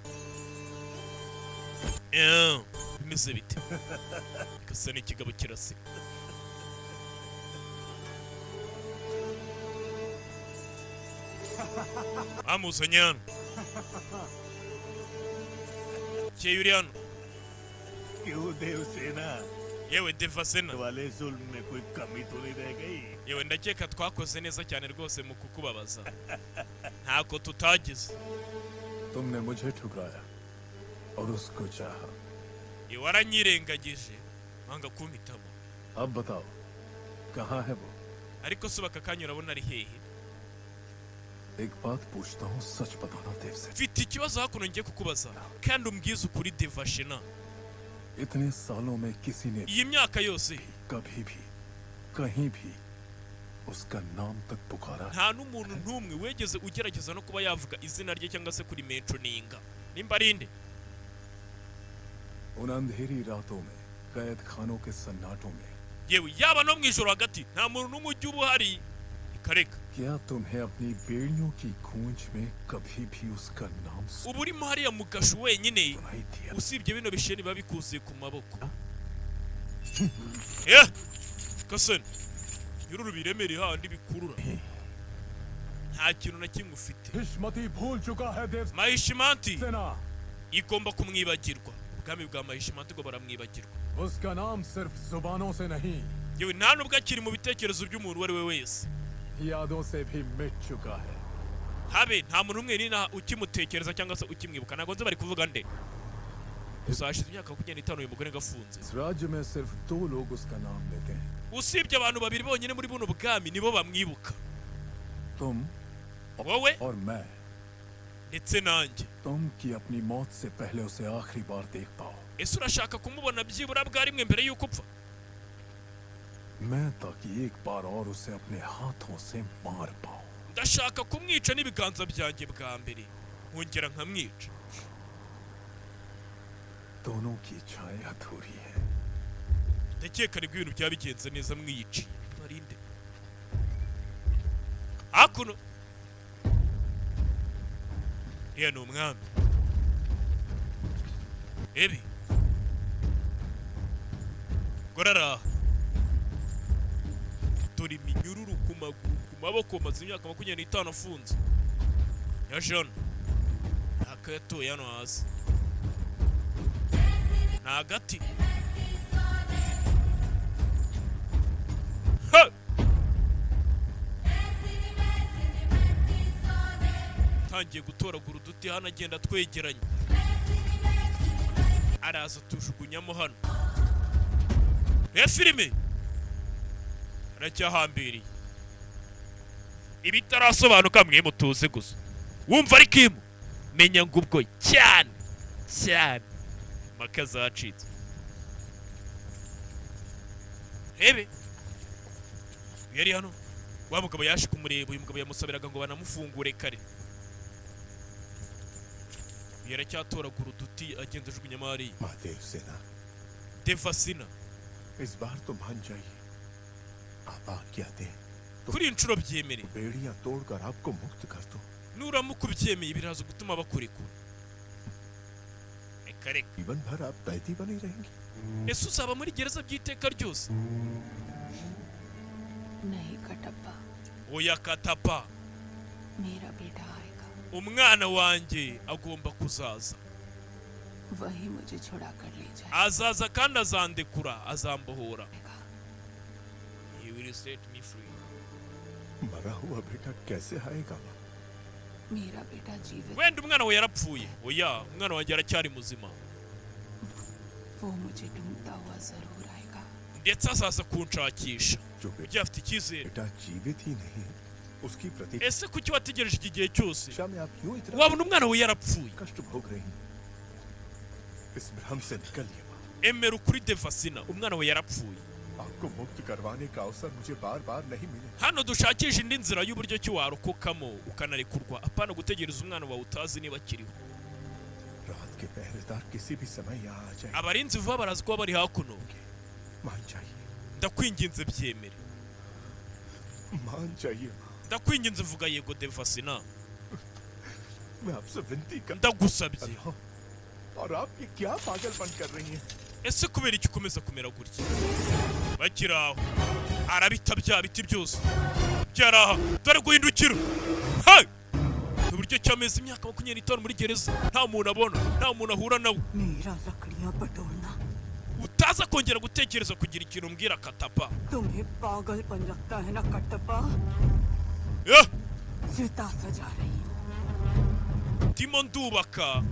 Bimeze bite? Gasa n'ikigabo kiraseka. Bamuzanye hano. Keye uri hano. क्यों Devasena? Yewe Devasena, वाले जुल्म में कोई कमी तो नहीं रह गई? Yewe, ndakeka twakoze neza cyane rwose mu kukubabaza, ntako tutagize. तुमने मुझे ठुकराया और उसको चाहा। Yewe, waranyirengagije wanga kumpitamo. अब बताओ, कहाँ है वो? Ariko se aka kanya urabona ari hehe? एक बात पूछता हूँ, सच बताना Devasena. Mfite ikibazo hakuno ngiye kukubaza, kandi umbwize ukuri, Devashena. इतने सालों में किसी ने Iyi myaka yose कभी भी कहीं भी उसका नाम तक पुकारा? Nta n'umuntu n'umwe wegeze ugerageza no kuba yavuga izina rye cyangwa se kuri mentioninga nimba ari nde? उन अंधेरी रातों में, कैद खानों के सन्नाटों में, Yewe, yaba no mu ijoro hagati, nta muntu n'umwe ujya uba uhari ikareka. क्या तुम्हें अपनी बेड़ियों की गूंज में कभी भी उसका नाम Uba urimo hariya mu gashu wenyine, सुनाई दिया? usibye bino bisheni biba bikuzuye ku maboko. Eh, kasani nyururu biremere handi bikurura, nta kintu na kimwe ufite. Mahishmati भूल चुका है देव Mahishimanti सेना। Igomba kumwibagirwa. Ubwami bwa Mahishimanti ngo baramwibagirwa. उसका नाम सिर्फ जुबानों से नहीं, Yewe, nta nubwo akiri mu bitekerezo by'umuntu uwo ari we wese, यादों से भी मिट चुका है। Habe nta muntu umwe n'inaha ukimutekereza cyangwa se ukimwibuka. Ntabwo nzi bari kuvuga nde. Gusa hashize imyaka 25 uyu mugore ngafunze. इस राज्य में सिर्फ दो लोग उसका नाम लेते हैं, Usibye abantu babiri bonyine muri buno bwami nibo bamwibuka, तुम wowe और मैं। Ndetse nanjye. तुम की अपनी मौत से पहले उसे आखिरी बार देख पाओ। Ese urashaka kumubona byibura bwa rimwe mbere y'uko upfa? मैं, ताकि एक बार और उसे अपने हाथों से मार पाऊं। Ndashaka kumwica n'ibiganza byanjye bwa mbere, nkongera nkamwica. दोनों की इच्छाएं अधूरी हैं। Ndakeka nibwo ibintu byaba bigenze neza mwiyiciye. Marinde hakuno, uriya ni umwami ebi gorara. Dore iminyururu ku maguru, ku maboko, maze imyaka 25 afunze. Yaje hano, akayatuye hano hasi ni agati. Ha! Tangiye gutoragura uduti hano, agenda twegeranye, araza tujugunyamo hano. Reba filime, aracyahambiriye ibitarasobanuka. Mwe mutuze gusa wumva, ariko imu menya ngo ubwo cyane cyane impaka zacitse. Rebe, uyu yari hano, wa mugabo yaje kumureba. Uyu mugabo yamusabiraga ngo banamufungure kare. Uyu yaracyatoragura uduti, agenda ajugunyamo hariya. Mahadev सेना। Devasina. इस बार तो मान जाइए, आप आज्ञा दें Kuri iyi nshuro byemere. बेड़ियां तोड़कर आपको मुक्त कर दो। Nuramuka ubyemeye, biraza gutuma bakurekura. Reka reka. जीवन भर आप कैदी बने रहेंगे। Ese uzaba muri gereza by'iteka ryose? नहीं कटप्पा। Oya Katapa. मेरा बेटा आएगा। Umwana wanjye agomba kuzaza. वही मुझे छुड़ा कर ले जाएगा। Azaza kandi azandekura, azambohora. He will set me free. मरा हुआ बेटा कैसे आएगा माँ? मेरा बेटा जीवित। Wenda umwana we yarapfuye. Oya, umwana wanjye aracyari muzima. वो मुझे ढूंढता हुआ जरूर आएगा। Ndetse azaza kunshakisha. जो Ujye afite icyizere. बेटा जीवित ही नहीं, उसकी प्रतीक्षा Ese kuki wategereje iki gihe cyose? में आप क्यों इतना Wabona umwana we yarapfuye. कष्ट भोग रही हैं? इस भ्रम से निकलिए माँ। Emera ukuri Devasina, umwana we yarapfuye. आपको मुक्त करवाने का अवसर मुझे बार बार नहीं मिले। Hano dushakisha indi nzira y'uburyo ki warokokamo ukanarekurwa, apana gutegereza umwana wawe utazi niba akiriho. रात के पहरेदार किसी भी समय यहाँ आ जाएंगे। Abarinzi vuba barazi kuba bari hakuno. मान जाइए। Ndakwinginze, byemere. मान जाइए माँ। Ndakwinginze, vuga yego Devasina. मैं आपसे विनती कर Ndagusabye. रहा हूँ और आप ये क्या पागलपन कर रही हैं? Ese kubera iki ukomeza kumera gutya? Bakiri aho, arabita bya biti byose byari aha. Dore guhindukira. Hey! Uburyo cyameze imyaka 25 muri gereza, nta muntu abona, nta muntu ahura nawe. मेरा लकड़ियां बटोरना Utaza kongera gutekereza kugira ikintu umbwira, Katapa. तुम्हें पागलपन लगता है ना कटप्पा? Eh! चिता सजा रही हूँ। Ndimo ndubaka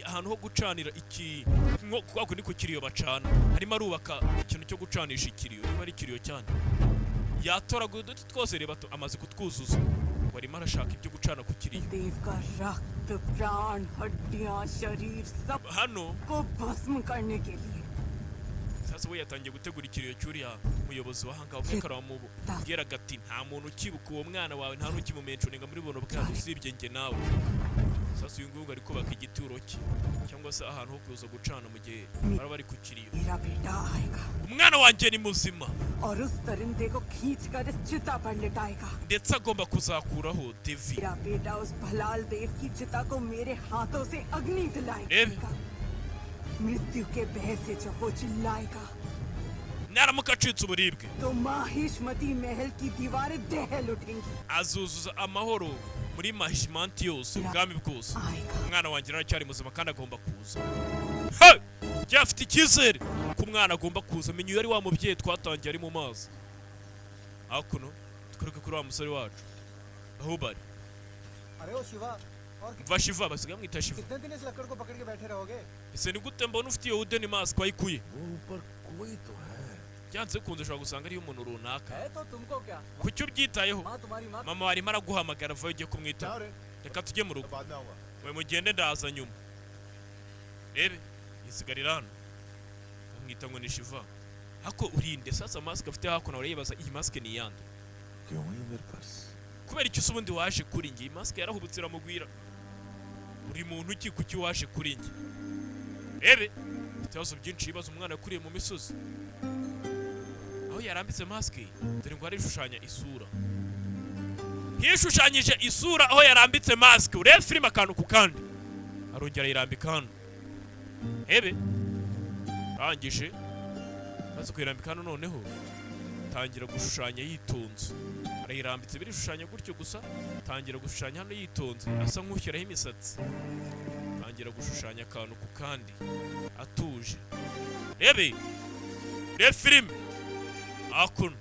ahantu ho gucanira iki, nko kwa kundi ku kiriyo bacana. Harimo arubaka ikintu cyo gucanisha ikiriyo, niba ari ikiriyo cyane. Yatoraguye uduti twose, reba amaze kutwuzuza, ngo arimo arashaka ibyo gucana ku kiriyo. देव का रक्त, प्राण, हड्डियां, शरीर सब Hano को भस्म करने के लिए। Sasa we yatangiye gutegura ikiriyo cy'uriya muyobozi w'ahangaha. Umwe karamubwiraga ati: "Nta muntu ukibuka uwo mwana wawe, nta n'ukimumentioninga muri buno bwato usibye njye nawe." Sasa uyu nguyu ngo ari kubaka igituro cye, cyangwa se ahantu ho kuza gucana mu gihe baba bari ku kiriyo. मेरा बेटा आएगा Umwana wanjye ni muzima. और उस दरिंदे को खींचकर इस चिता पर लिटाएगा। Ndetse agomba kuzakuraho Devi. मेरा बेटा उस भलाल देव की चिता को मेरे हाथों से अग्नि दिलाएगा। मृत्यु के भय से जब वो चिल्लाएगा, Naramuka acitse uburibwe, तो माहिष्मती महल की दीवारें दहल उठेंगी। Azuzuza amahoro muri Mahishimanti yose, ubwami bwose. आएगा। Umwana wanjye aracyari muzima kandi agomba kuza. Hey! Njye afite icyizere ko umwana agomba kuza. Menya uyu ari wa mubyeyi twatangiye ari mu mazi. Hakuno twereke kuri wa musore wacu aho bari. अरे ओ शिवा, और Mva Shiva, basigaye bamwita Shiva. कितने दिन इस लकड़ को पकड़ के बैठे रहोगे? Ese ni gute mbona ufite iyo wooden mask wayikuye? वो ऊपर कोई तो है। Byanze bikunze ushobora gusanga ariyo umuntu runaka. है तो तुमको क्या? Kuki ubyitayeho? माँ, तुम्हारी माँ। Mama warimo araguhamagara, vayo ujye kumwitaba. Reka tujye mu rugo. बाद में आऊंगा। We mugende, ndaza nyuma. Rebe, yisigarira hano, bamwita ngo ni Shiva. Hako urinde sasa mask afite hakuno, urayibaza iyi mask ni iyande? क्यों आई मेरे पास? Kubera icyo ubundi waje kuri njye? Iyi mask yarahubutse iramugwira. Uri muntu ki? Kuki waje kuri njye? Rebe, ibibazo byinshi yibaza umwana yakuriye mu misozi. Aho yarambitse mask, dore ngo arishushanya isura, hishushanyije isura aho yarambitse mask. Urebe filime akantu ku kandi. Arongera ayirambika hano. Rebe, arangije maze kuyirambika hano, noneho Tangira gushushanya yitonze, arayirambitse, birishushanya gutyo gusa. Tangira gushushanya hano yitonze, asa nk'ushyiraho imisatsi. Tangira gushushanya akantu ku kandi atuje. Rebe, rebe filime hakuno.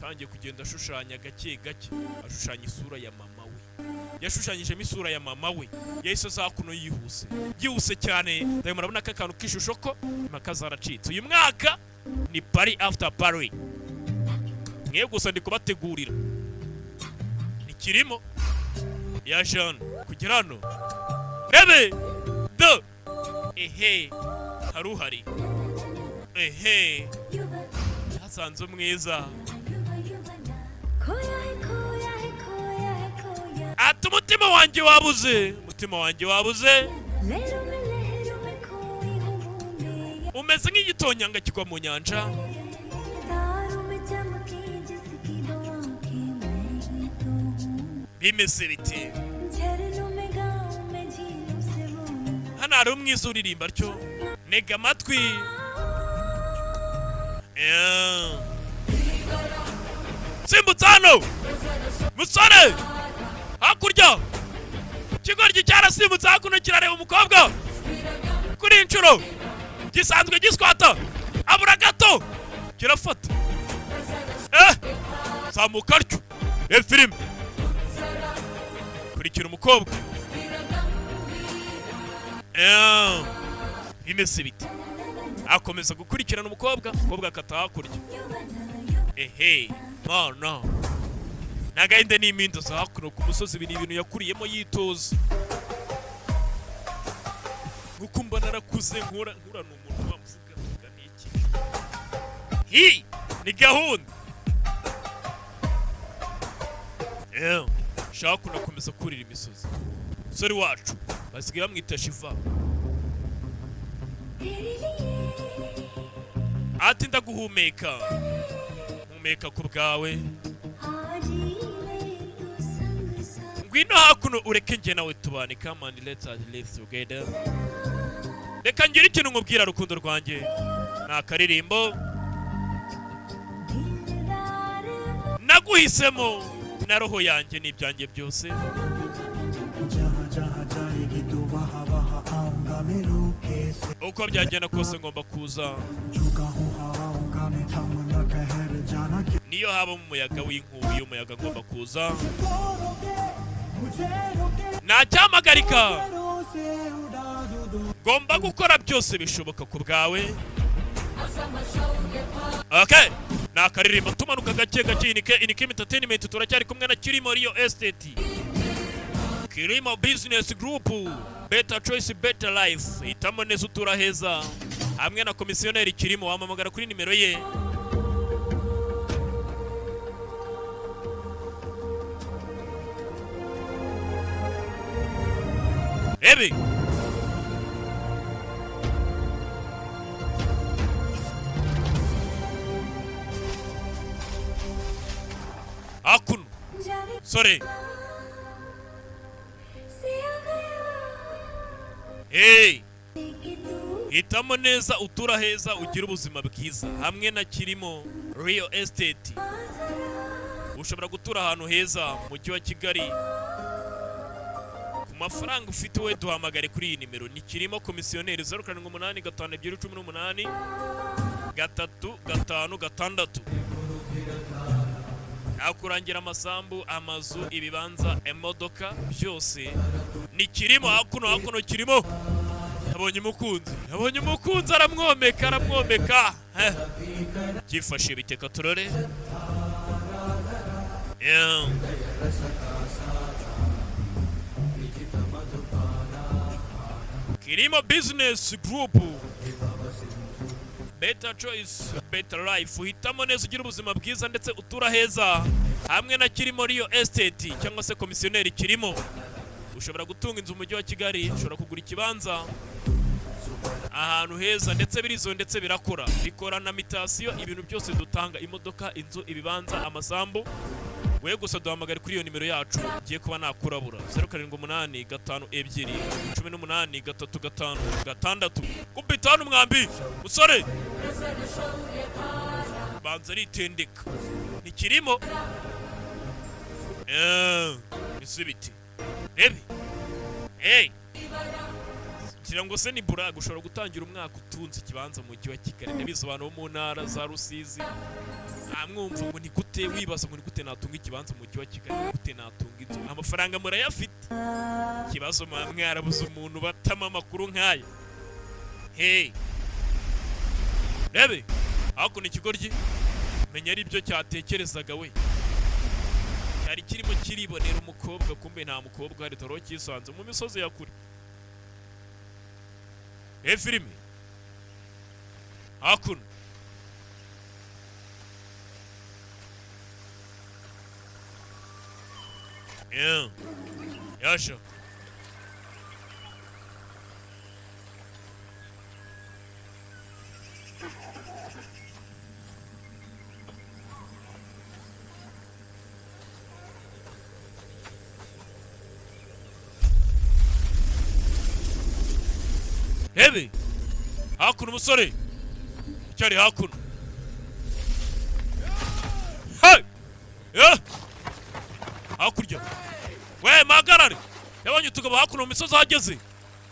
Tangiye kugenda ashushanya gake gake, ashushanya isura ya mama we. Yashushanyijemo isura ya mama we. Yahise aza hakuno yihuse, yihuse cyane. Ndayo murabona ko akantu k'ishusho ko impaka zaracitse. Uyu mwaka ni party after party, mwe gusa ndi kubategurira. Nikirimo ya Jean kugera hano. Rebe do, ehe, hari uhari, ehe, hasanze umwiza. Ati umutima wanjye wabuze, umutima wanjye wabuze, umeze nk'igitonyanga kigwa mu nyanja. Bimeze biti? Hano hari umwiza uririmba atyo. Ntega amatwi. Simbutse hano, musore hakurya. Ikigoryi cyarasimbutse hakuno, kirareba umukobwa. Kuri iyi nshuro gisanzwe giswata, abura gato kirafata. Zamuka atyo. Reba filime, kurikira umukobwa. Bimeze bite? Akomeza gukurikirana umukobwa, umukobwa akata hakurya. Ehe, mana, n'agahinda n'imindo za hakuno ku musozi. Ibi ni ibintu yakuriyemo yitoza, nkuko mba narakuze nkura nkurana umuntu wamuvuga vuga n'iki. Hi ni gahunda. Shaka kunakomeza kurira imisozi. Umusore wacu basigaye bamwita Shiva. Ati ndaguhumeka, mpumeka ku bwawe. Ngwino hakuno, ureke njye nawe tubane. Come and let us live together. Reka ngire ikintu nkubwira, rukundo rwanjye. Ni akaririmbo. Naguhisemo na roho yanjye n'ibyanjye byose. जहाँ जहाँ जाएगी तू वहाँ वहाँ आऊंगा मैं रोके से। Uko byagenda kose ngomba kuza. झुका हूँ हवाओं का मैं थम न ठहर जाना क्या। Niyo haba mu muyaga w'inkubi y'umuyaga, ngomba kuza. मुझे रोके Ntacyamagarika. से उड़ा दूँ। Ngomba gukora byose bishoboka ku bwawe. Okay, ni akaririmbo. Tumanuka gake gake. Inike Inike Entertainment, turacyari kumwe na Kirimo Real Estate, Kirimo Business Group, Better Choice, Better Life. Hitamo neza, utura heza hamwe na komisiyoneri Kirimo. Wamamagara kuri nimero ye. Ebe hakuno, sore. Hey! Hitamo neza, utura heza, ugira ubuzima bwiza hamwe na Kirimo Real Estate. Ushobora gutura ahantu heza mu mujyi wa Kigali ku mafaranga ufite. We duhamagare kuri iyi nimero, ni Kirimo komisiyoneri, 0785 218 356. Nakurangira amasambu, amazu, ibibanza, imodoka, byose ni Kirimo. Hakuno, hakuno Kirimo yabonye umukunzi, yabonye umukunzi, aramwomeka, aramwomeka. Byifashe biteka turore. Yeah. Kirimo Business Group, Better Choice, Better Life. Uhitamo neza, ugira ubuzima bwiza ndetse utura heza hamwe na Kirimo Real Estate cyangwa se komisiyoneri Kirimo. Ushobora gutunga inzu mu mujyi wa Kigali, ushobora kugura ikibanza ahantu heza, ndetse birizo, ndetse birakora, bikora na mutation. Ibintu byose dutanga, imodoka, inzu, ibibanza, amasambu. We gusa duhamagare kuri iyo nimero yacu ngiye kuba nakurabura, 0785 218 356. Kumbita hano umwambi, musore. Abanza aritendeka, ntikirimo. Ese biti rebe, hey, ngira ngo se ni buraga ushobora gutangira umwaka utunze ikibanza mu mujyi wa Kigali. Ndabizi abantu bo mu ntara za Rusizi mwumva ngo ni gute, wibaza ngo ni gute natunga ikibanza mu mujyi wa Kigali, ni gute natunga inzu. Amafaranga murayafite, ikibazo muba mwarabuze umuntu batama amakuru nk'aya. Hey, rebe hakuno, ikigoryi menya ari byo cyatekerezaga we, cyari kirimo kiribonera umukobwa, kumbe nta mukobwa uhari. Dore cyisanze mu misozi ya kure. E filime hakuno. Yeah. Yasha. Hebe hakuno, umusore icyari hakuno. Hey! Yeah! Hakurya we, magarare, yabonye utugabo hakuno mu misozi. Ahageze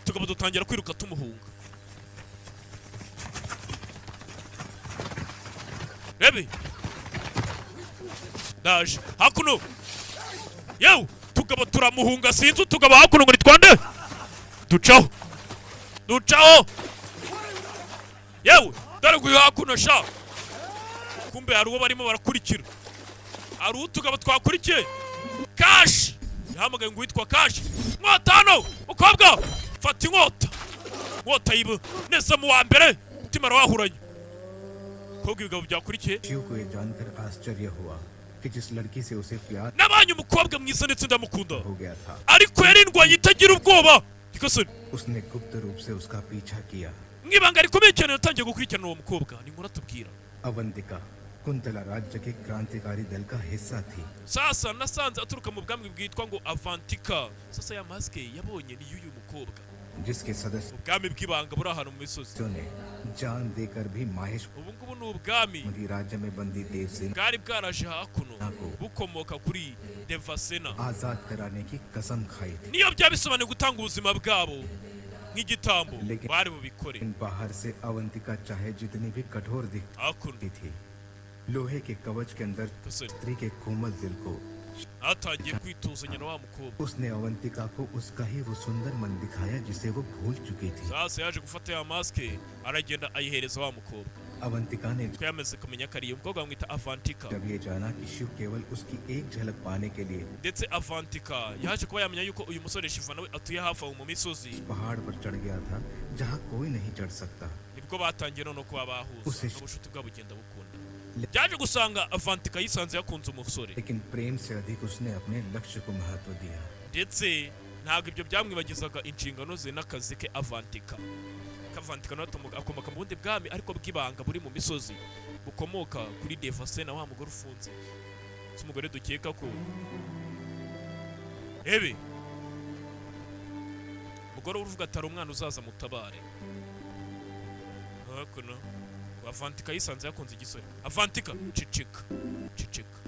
utugabo dutangira kwiruka tumuhunga. Rebe, ndaje hakuno. Yewe, tugabo turamuhunga. Sinzi utugabo hakuno ngo ni twande. Ducaho, ducaho. Yewe, dore nguyu hakuno sha. Kumbe hari uwo barimo barakurikira, hari utugabo twakurikiye Kashi. Yahamagaye ngo witwa Kashi, inkota hano mukobwa, fata inkota. Inkota yiba neza mu wa mbere, umutima arawahuranye. Kobwa, ibigabo byakurikiye. Shiv को यह जानकर आश्चर्य हुआ कि जिस लड़की से उसे प्यार Nabanye umukobwa mwiza ndetse ndamukunda, हो गया था, ariko yari indwanyi itagira ubwoba gikosore. उसने गुप्त रूप से उसका पीछा किया। Mu ibanga rikomeye cyane yatangiye gukurikirana uwo mukobwa. Ni inkuru atubwira. Avantika Kuntala राज्य के क्रांतिकारी दल का हिस्सा थी। Sasa nasanze aturuka mu bwami bwitwa ngo Avantika. Sasa ya masike yabonye ni y'uyu mukobwa. जिसके सदस्यों Ubwami bw'ibanga buri ahantu mu misozi. ने जान देकर भी Mahesh Ubu ngubu ni ubwami राज्य में बंदी देवसेना bwari bwaraje hakuno, को bukomoka kuri Devasena. आजाद कराने की कसम खाई थी। Niyo byaba bisobanuye gutanga ubuzima bwabo nk'igitambo, bari bubikore. लेकिन बाहर से अवंतिका चाहे जितनी भी कठोर Hakuno दिखती थी, लोहे के कवच के अंदर gasore स्त्री के कोमल दिल को atangiye kwituzanya na wa mukobwa. उसने अवंतिका को उसका ही वो सुंदर मन दिखाया जिसे वो भूल चुकी थी। Sasa yaje gufata ya masike, aragenda ayihereza wa mukobwa, Avantika ने ko yamaze kumenya ko ari iyo mukobwa. Bamwita Avantika. जब ये जाना कि शिव केवल उसकी एक झलक पाने के लिए Ndetse Avantika yaje kuba yamenya yuko uyu musore Shiva nawe atuye hafi aho mu misozi. पहाड़ पर चढ़ गया था जहाँ कोई नहीं चढ़ सकता। Nibwo batangiye noneho kuba bahuza, Use- n'ubucuti bwabo bugenda bukunda. Byaje gusanga Avantika yisanze yakunze umusore, लेकिन प्रेम से अधिक उसने अपने लक्ष्य को महत्व दिया। ndetse ntabwo ibyo byamwibagizaga inshingano ze n'akazi ke. Avantika, Kavantika nawe akomoka mu bundi bwami ariko bw'ibanga buri mu misozi, bukomoka kuri Devasena, wa mugore ufunze. Si umugore dukeka ko ebe umugore uruvuga atari umwana uzaza mutabare. Hakuno Avantika yisanze yakunze igisore. Avantika, ceceka, ceceka,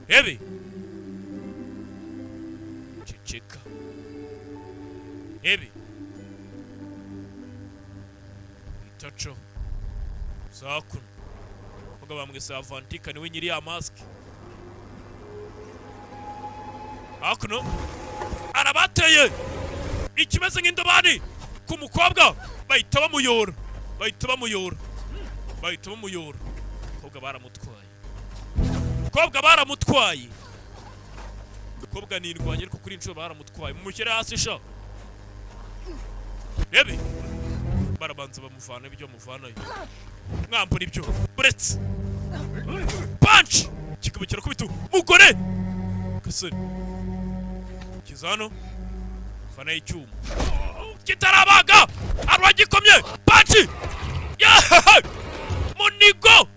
ebe ceceka, ebe itaco zakuno. Mugabo bamwise Avantika, niwe nyiri ya masike. Hakuno arabateye ikimeze nk'indobani ku mukobwa, bahita bamuyora, bahita bamuyora, bahita bamuyora. Umukobwa baramutwaye, umukobwa baramutwaye. Umukobwa ni indwanyi, ariko kuri inshuro baramutwaye. Mumushyire hasi sha. Rebe, barabanza bamuvana ibyo bamuvanayo, mwambura ibyo buretse punch kikaba kirakubita umugore. Gasore kiza hano, fana y'icyuma kitarabaga, arwagikomye punch. Yahaha! Munigo,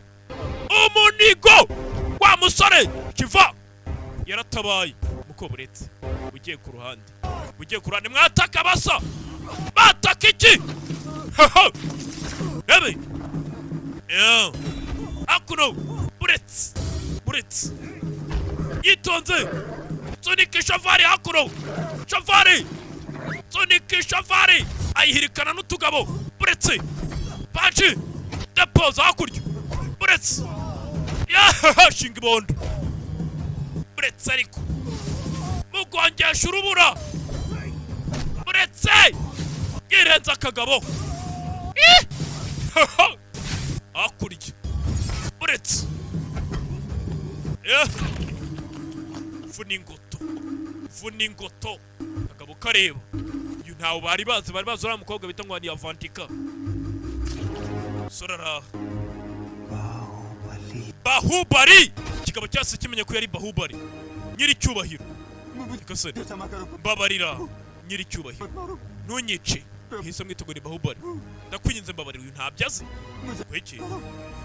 umunigo wa musore kiva yaratabaye. Muko buretse ugiye ku ruhande, ugiye ku ruhande. Mwataka basa bataka iki? Haha! Ebe. Yeah. Hakuno, buretse, buretse, yitonze, sunika ishavari hakuno, shavari, sunika ishavari, ayihirikana n'utugabo. Buretse, panci depoza hakurya, buretse, yahaha, shinga ibondo, buretse, ariko mugongesha urubura, buretse, yirenza akagabo. Ih! Hakurya, buretse. Eh! Vuna ingoto, vuna ingoto, akagabo kareba. Uyu ntawe bari bazi, bari bazi uriya mukobwa bita ngo ni Avantika. Sorara Bahubali, ikigabo cyose kimenya ko yari Bahubali nyiricyubahiro. Nyagasani, mbabarira nyiricyubahiro, ntunyice. Hise mwita ngo ni Bahubali. Ndakwinginze mbabarira. Uyu ntabyo azi. Kwiki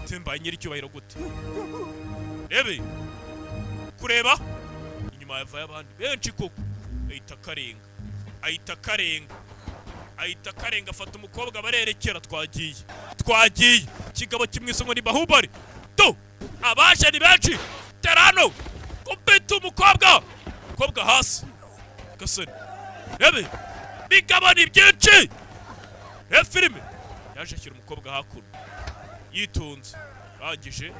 tembaye nyiricyubahiro gute? Rebe kureba inyuma yavayo abandi benshi koko, ahita akarenga, ahita akarenga, ahita akarenga, afata umukobwa barerekera. Twagiye, twagiye. Ikigabo kimwise ngo ni Bahubali. Do, abaje ni benshi. Terano kumbita umukobwa, umukobwa hasi gasore. Rebe bigabo ni byinshi. Rebe filime, yaje ashyira umukobwa hakuno yitonze, arangije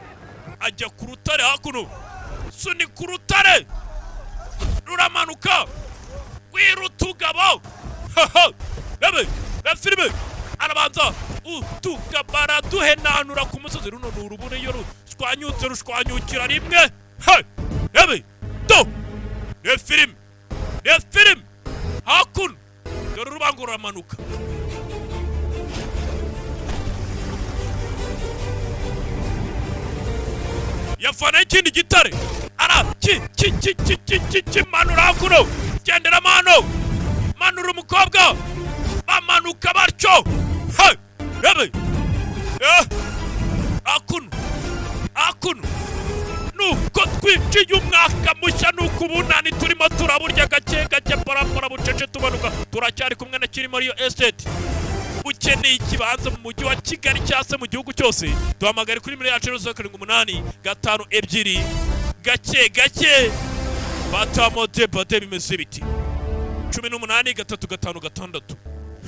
ajya ku rutare hakuno, sunika urutare ruramanuka rwirutugabo. Rebe, rebe filime, arabanza utugabo duhenanura ku musozi. Runo ni urubura, iyo rushwanyutse rushwanyukira rimwe. Hey! Rebe, do, rebe filime, rebe filime hakuno, dore urubango ruramanuka. Yafana ikindi gitare, ara ki ki ki ki ki ki ki manura hakuno, gendera mano, manura umukobwa, bamanuka batyo. Hey! Rebe, eh, hakuno, hakuno, nuko twinjiye umwaka mushya, nuko ubunani turimo turaburya gake gake, parapara, bucece, tumanuka. Turacyari kumwe na Kirimo Real Estate. Ukeneye ikibanza mu mujyi wa Kigali cyangwa se mu gihugu cyose, duhamagare kuri nimero yacu 0785 2 gake gake batamo bade. Bimeze biti 18 3 5 6.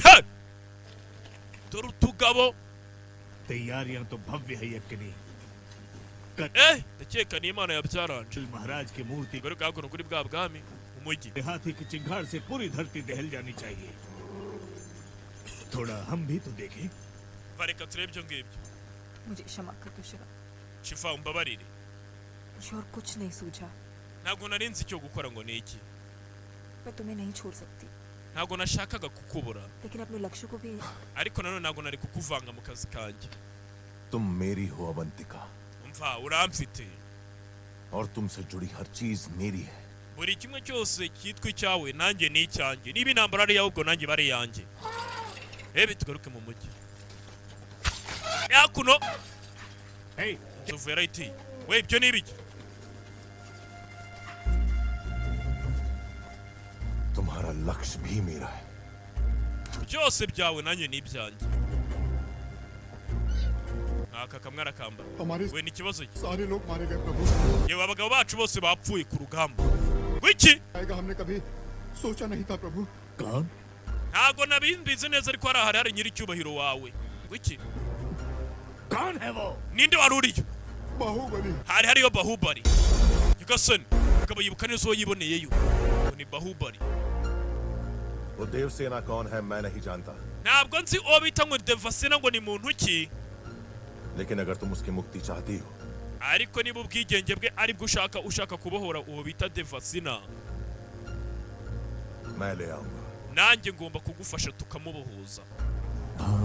Hey! Dore utugabo. तैयारियां तो भव्य है यकिनी। Eh, ndakeka ni Imana yabyaranje. महाराज की मूर्ति Garuka hakuno kuri bwa bwami mu mujyi. हाथी की चिंगार से पूरी धरती दहल जानी चाहिए। थोड़ा हम भी तो देखें। Bareka turebe ibyo ngibyo. मुझे क्षमा कर दो शिवा। Shiva, umbabarire. मुझे और कुछ नहीं सूझा। Ntabwo nari nzi icyo gukora ngo ni iki. मैं तुम्हें नहीं छोड़ सकती। Ntabwo nashakaga kukubura, लेकिन अपने लक्ष्य को भी ariko nanone ntabwo nari kukuvanga mu kazi kanjye. तुम मेरी हो अवंतिका। Umva, uramfite. और तुमसे जुड़ी हर चीज मेरी है। Buri kimwe cyose cyitwa icyawe nanjye ni icyanjye. Niba intambara ari iyawe, ubwo nanjye iba ari iyanjye. Rebe, tugaruke mu mujyi yakuno. Inzovu yarayitiye we. Ibyo ni ibiki? तुम्हारा लक्ष्य भी मेरा है। Byose byawe nanjye ni ibyanjye. Aka kamwe arakambara. हमारे We, ni ikibazo ki? सारे लोग मारे गए प्रभु। Yewe, abagabo bacu bose bapfuye ku rugamba. Wiki? आएगा हमने कभी सोचा नहीं था प्रभु। कौन? Ntabwo nabizi neza, ariko hari ahari hari nyiricyubahiro wawe. Wiki? कौन है वो? Ninde wari uriyo? Baahubali. Hari hariyo Bahubali. Nyagasani, akaba yibuka neza uwo yiboneyeyo ngo ni Bahubali. वो देवसेना कौन है मैं नहीं जानता। Ntabwo nzi uwo bita ngo ni Devasena ngo ni muntu ki, लेकिन अगर तुम उसकी मुक्ति चाहती हो, ariko niba ubwigenge bwe aribwo ushaka, ushaka kubohora uwo bita Devasina, मैं ले आऊंगा। Nanjye ngomba kugufasha tukamubohoza,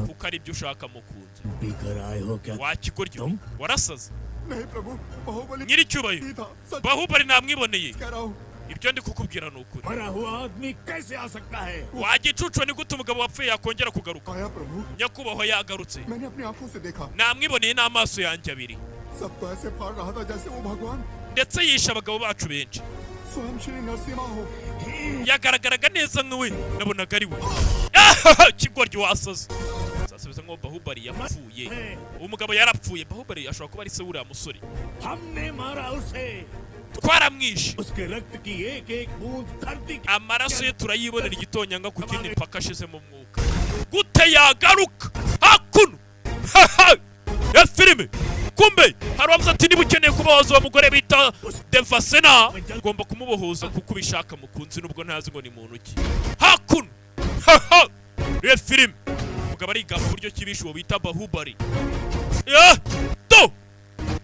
kuko ari byo ushaka mukunzi. पीकर आए हो क्या? Wakigoryi, warasaze? नहीं प्रभु, बाहुबली Nyiricyubahiro, ही था, सच Bahubali namwiboneye. कह रहा हूँ। Ibyo ndi kukubwira ni ukuri. मरा हुआ आदमी कैसे आ सकता है? Wagicucu, ni gute umugabo wapfuye yakongera kugaruka? आया प्रभु। Nyakubahwa, yagarutse. मैंने अपनी आंखों से देखा। Namwiboneye n'amaso yanjye abiri. सबको ऐसे फाड़ रहा था जैसे वो भगवान Ndetse yishe abagabo bacu benshi. स्वयं श्री नरसिम्हा हो। Yagaragaraga neza nk'we, nabonaga ari we. Kigoryi, wasaze. Sasa bisa nkaho Bahubali yapfuye. Uwo mugabo yarapfuye. Bahubali ashobora kuba ari se w'uriya musore. हमने मारा उसे। Twaramwishe. उसके रक्त की एक एक बूंद धरती की Amaraso ye turayibonera, igitonyanga ku kindi, mpaka ashizemo umwuka. Gute yagaruka hakuno? Ya filime, kumbe hari uwavuze ati: "Niba ukeneye kubohoza uwo mugore bita Devasena, ugomba kumubohoza kuko ubishaka, mukunzi." Nubwo ntazi ngo ni muntu ki. Hakuno ya filime, umugabo arigamba uburyo kibishe uwo bita Bahubali. Ya do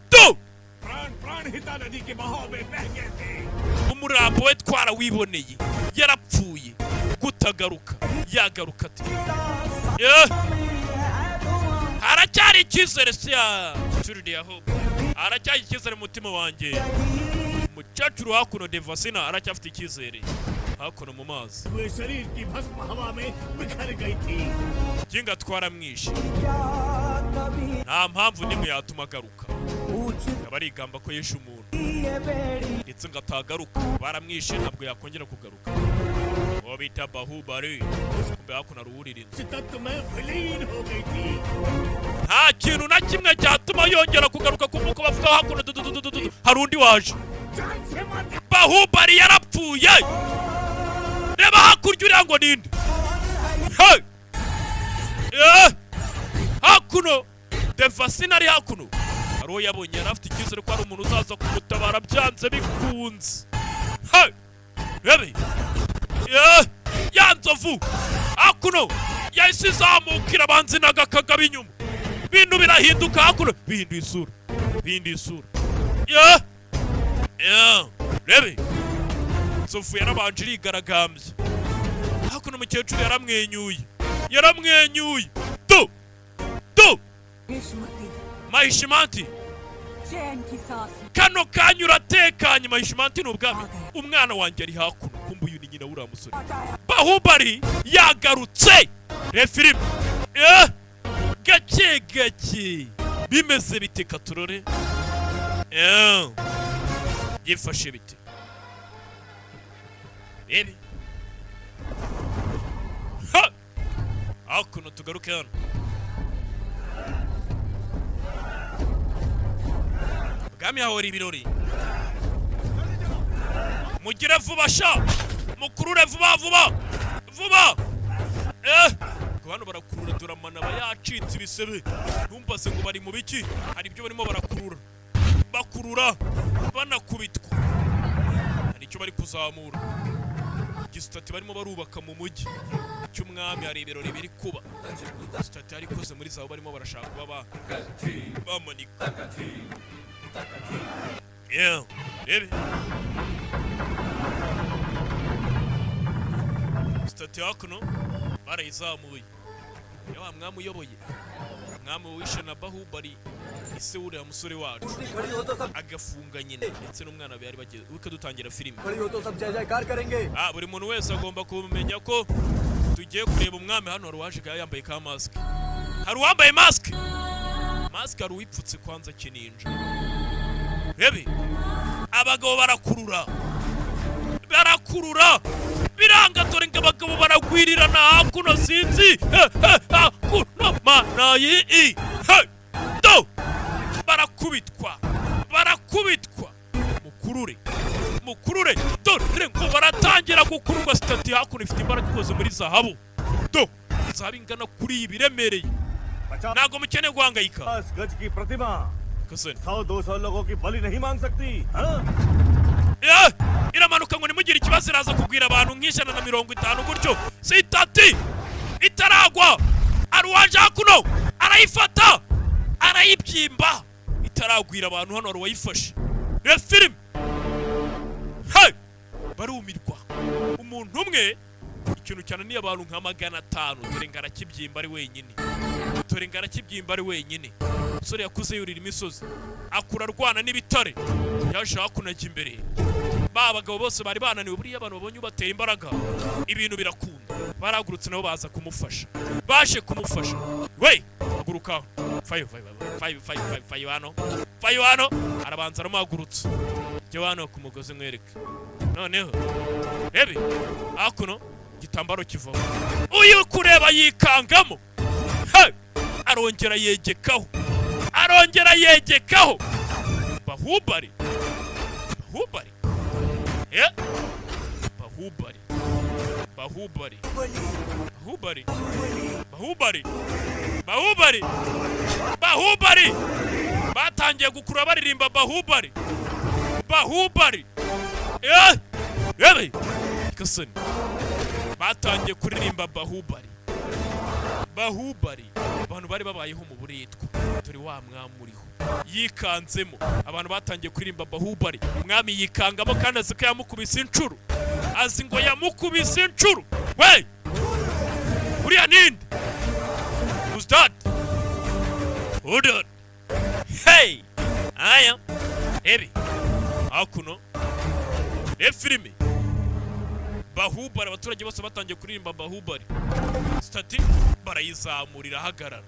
do. प्राण प्राणहिता नदी के बहाव में बह गए थे। Umurambo we twarawiboneye, yarapfuye. Gutagaruka, yagaruka ati haracyari icyizere sya tuririye, aho haracyari icyizere mu mutima wanjye. Umukecuru hakuno Devasina aracyafite icyizere hakuno mu mazi. हुए शरीर की भस्म हवा में बिखर गई थी। Jinga twaramwishe, nta mpamvu n'imwe yatuma agaruka. Akaba arigamba ko yishe umuntu ndetse ngo atagaruka. Baramwishe, ntabwo yakongera kugaruka, uwo bita Bahubali. Kumbe hakuno aruwurira inzu. तत्व में विलीन हो गई थी। Nta kintu na kimwe cyatuma yongera kugaruka. Kuko bavuga hakuno dududududu, hari undi waje. Bahubali yarapfuye. Reba hakurya, uriya ngo ninde? Hey! Eh! Hakuno Devasina ari hakuno, hari uwo yabonye. Yari afite icyizere ko hari umuntu uzaza kumutabara byanze bikunze. Hey! Rebe! Eh! Ya nzovu hakuno yahise izamukira, abanza inagakagaba inyuma. Ibintu birahinduka hakuno, bihinduye isura, bihinduye isura. Yeah! Yeah! Rebe, nzovu yarabanje irigaragambye. Hakuno umukecuru yaramwenyuye, yaramwenyuye. Do do. Mahishmati. Mahishimanti. चैन की सांस। Kano kanya uratekanye, Mahishimanti ni ubwami. Umwana wanjye ari hakuno. Kumbe uyu ni nyina w'uriya musore. Bahubali yagarutse. Re filime. Eh! Gake gake bimeze bite? Katurore. Eh! Byifashe bite? Rebe ha! Hakuno tugaruke hano, bwami hahora ibirori. Mugire vuba sha, mukurure vuba vuba vuba. Eh, ngo hano barakurura. Dore amano aba yacitse ibisebe. Ntumbaze ngo bari mu biki, hari ibyo barimo barakurura, bakurura banakubitwa. Hari icyo bari kuzamura, igisitati barimo barubaka mu mujyi cy'umwami. Hari ibirori biri kuba. Sitati yari ikoze muri zahabu, barimo barashaka kuba bamanika. Yeah. Rebe sitati hakuno barayizamuye ya wa mwami uyoboye, mwami wishe na Bahubali, ise w'uriya musore wacu, agafunga nyina ndetse n'umwana bari bageze wika dutangira filime. खड़ी हो तो सब जय जयकार करेंगे। Ah, buri muntu wese agomba kumenya ko tugiye kureba umwami. Hano hari uwaje yambaye ka mask, hari uwambaye mask, mask, hari uwipfutse kwanza kininja. Rebe, abagabo barakurura, barakurura, biranga. Dore ngo abagabo baragwirirana hakuno, sinzi. Eh, eh, hakuno manayi i. Hey, do, barakubitwa, barakubitwa. Mukurure, mukurure. Dore ngo baratangira gukururwa. Sitati hakuno ifite imbaraga, ikoze muri zahabu. Do, zahabu ingana kuri ibi iremereye, ntabwo mukeneye guhangayika. 10 गज की प्रतिमा Kasani. 100-200 लोगों की बलि नहीं मांग सकती, हाँ? Eh, iramanuka ngo nimugire ikibazo, iraza kugwira abantu nka 150 gutyo. Sitati itaragwa, hari uwaje hakuno arayifata, arayibyimba itaragwira abantu. Hano hari uwayifashe. Iyo filime, hey! Barumirwa. Umuntu umwe, ikintu cyananiye abantu nka 500, dore ngo arakibyimba ari wenyine, dore ngo arakibyimba ari wenyine. Umusore yakuze yurira imisozi, akura arwana n'ibitare. Yaje hakuno ajya imbere, ba bagabo bose bari bananiwe. Buriya abantu babonye ubatera imbaraga, ibintu birakunda. Barahagurutse nabo baza kumufasha, baje kumufasha. We haguruka, fayo fayo fayo fayo fayo fayo hano, fayo hano. Arabanza aramuhagurutsa. Jya hano ku mugozi nkwereke. Noneho rebe hakuno. Igitambaro kivaho, uyu kureba yikangamo. Hey! Arongera yegekaho, arongera yegekaho. Bahubali, Bahubali, eh, Bahubali, Bahubali, Bahubali, Bahubali, Bahubali, Bahubali. Batangiye gukurura baririmba Bahubali, Bahubali. Eh, yewe kasani, batangiye kuririmba Bahubali, Bahubali. Abantu bari babayeho mu buretwa, dore wa mwami uriho yikanzemo. Abantu batangiye kuririmba Bahubali, umwami yikangamo kandi azi ko yamukubise inshuro, azi ngo yamukubise inshuro. We, uriya ninde? Who's that? Hold on. Hey, aya ebe hakuno reba filime Bahubali. Abaturage bose batangiye kuririmba Bahubali. Statue barayizamura irahagarara,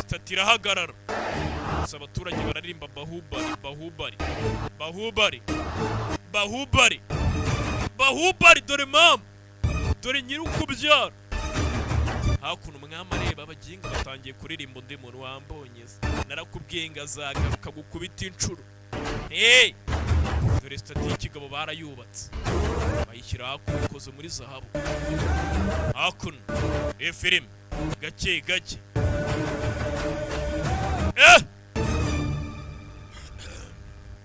statue irahagarara. Gusa abaturage bararirimba Bahubali, Bahubali, Bahubali, Bahubali, Bahubali. Dore mama, dore nyiri ukubyara. Hakuno umwami areba abaginga batangiye kuririmba undi muntu wambonye se. Narakubwiye ngo azagaruka gukubita inshuro. Hey! Dore statue y'ikigabo barayubatse, bayishyira hakuno, ikoze muri zahabu. Hakuno reba filime gake gake. Eh!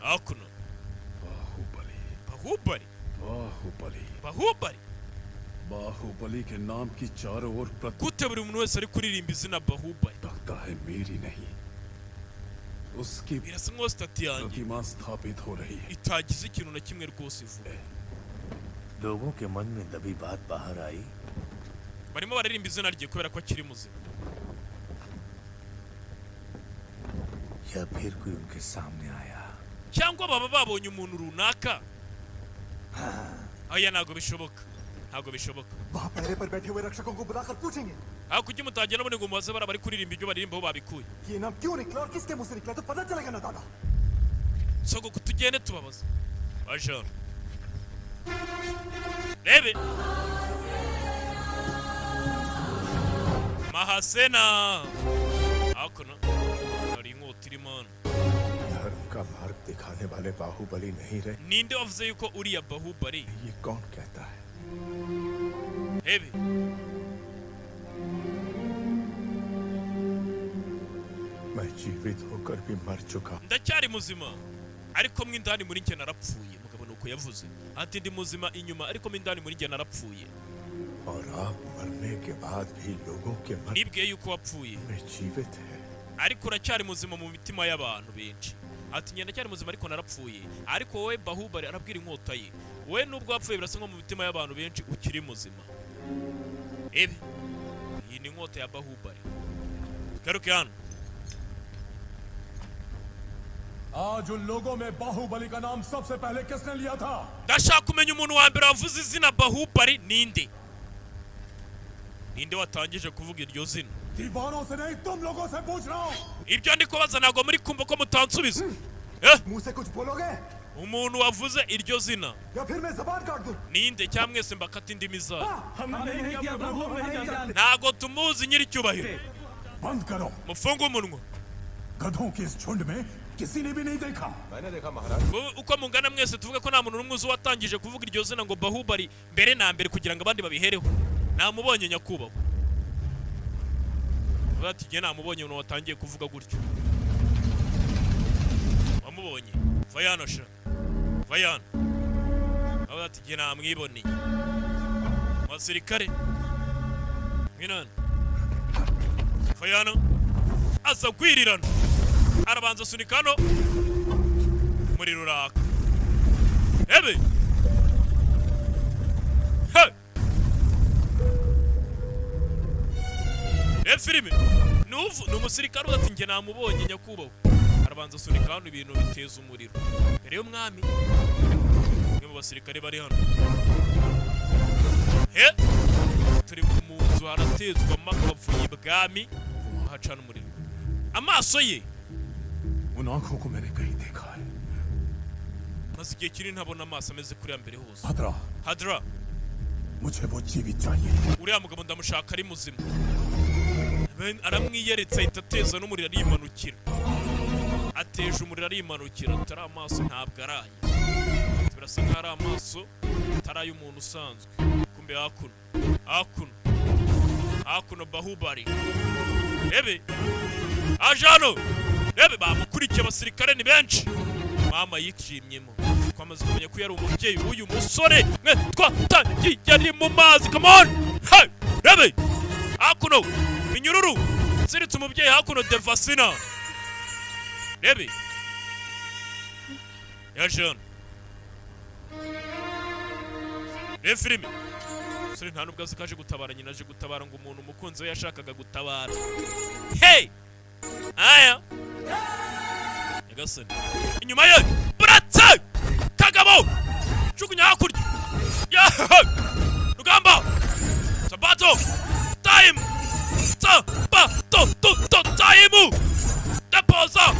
Hakuno Baahubali. Bahubali. Baahubali. Bahubali. Baahubali के नाम की चारों ओर Gute buri muntu wese ari kuririmba izina Bahubali? लगता है मेरी नहीं, उसकी Birasa nkaho statue yanjye प्रतिमा स्थापित हो रही है। itagize ikintu na kimwe rwose ivuga. लोगों के मन में दबी बात बाहर आई। Barimo baririmba izina rye kubera ko akiri muzima. या फिर कोई उनके सामने आया। Cyangwa baba babonye umuntu runaka. Aya, ntabwo bishoboka, ntabwo bishoboka. वहां पहरे पर बैठे हुए रक्षकों को बुलाकर पूछेंगे Aho kuki mutagenda nabone ngo mubaze bari kuririmba ibyo baririmba aho babikuye? कि ये नाम क्यों निकला और किसके मुंह से निकला, तो पता चलेगा ना दादा। Sogoko, tugende tubabaze. Baje hano, rebe Mahasena. Hakuno hari inkota irimo hano. धर्म का मार्ग दिखाने वाले बाहुबली नहीं रहे। Ninde wavuze yuko uriya Bahubali? ये कौन कहता है? Rebe. मैं जीवित होकर भी मर चुका। Ndacyari muzima ariko mo indani muri njye narapfuye. Mugabo nuko yavuze ati ndi muzima inyuma ariko mo indani muri njye narapfuye. और आप मरने के बाद भी लोगों के मन Nibwiye yuko wapfuye में जीवित है। ariko uracyari muzima mu mitima y'abantu benshi. Ati njye ndacyari muzima ariko narapfuye, ariko wowe Bahubali, arabwira inkota ye, wowe nubwo wapfuye birasa nko mu mitima y'abantu benshi ukiri muzima. Ebe iyi ni inkota ya Bahubali. Garuke hano. आज उन लोगों में बाहुबली का नाम सबसे पहले किसने लिया था? Ndashaka kumenya umuntu wa mbere wavuze izina Bahubali ninde? Ninde watangije kuvuga iryo zina? दीवारों से नहीं, तुम लोगों से पूछ रहा हूँ। Ibyo ndi kubaza ntabwo muri kumva ko mutansubiza. Eh? मुंह से कुछ बोलोगे Umuntu wavuze iryo zina या फिर मैं जबान काट दूं? ninde, cyangwa mwese mbakata indimi zanyu? हमने नहीं किया प्रभु, हम नहीं जानते। Ntabwo tumuzi, nyiricyubahiro. बंद करो। Mufunge umunwa. गधों के इस झुंड में किसी ने भी नहीं देखा। मैंने देखा महाराज। Wowe uko mungana mwese tuvuge ko nta muntu n'umwe uzi watangije kuvuga iryo zina ngo Bahubali mbere na mbere kugira ngo abandi babihereho? Namubonye nyakubahwa. Uvuga ati njye namubonye umuntu watangiye kuvuga gutyo. Wamubonye? Vayano sha, vayano. Avuga ati njye namwiboneye. Abasirikare mwinani vayano aza kwirirana, arabanza asunika hano, umuriro uraka. Ebe he, reba filime. Nuvu ni umusirikare uza ati njye namubonye nyakubahwa. Arabanza asunika hano, ibintu biteza umuriro mbere y'umwami. Umwe mu basirikare bari hano, he turi mu nzu haratezwamo akavuyo ibwami, hacana umuriro amaso ye. उन आंखों को मैंने कहीं देखा है। Maze igihe kinini ntabona amaso ameze kuriya mbere hose. Bhadra. Hadra. मुझे वो जीवित चाहिए। Uriya mugabo ndamushaka ari muzima. Aramwiyeretse, ahita ateza n'umuriro arimanukira. Ateje umuriro arimanukira. Atari amaso, ntabwo araye, birasa nkaho ari amaso atari ay'umuntu usanzwe. Kumbe hakuno, hakuno, hakuno, Bahubali rebe aje hano, rebe bamukurikiye, abasirikare ni benshi. Mama yishimyemo, twamaze kumenya ko yari umubyeyi w'uyu musore mwe twatangiye ari mu mazi. Come on, hey, rebe hakuno minyururu ziritse umubyeyi hakuno. Devasina rebe yaje hano, rebe filime. Umusore nta nubwo azi ko aje gutabara nyina, aje gutabara ngo umuntu umukunzi we yashakaga gutabara. Hey, aya nyagasani, inyuma ye buratse kagabo jugunya hakurya ya rugamba. Sabato time, sabato to to time depoza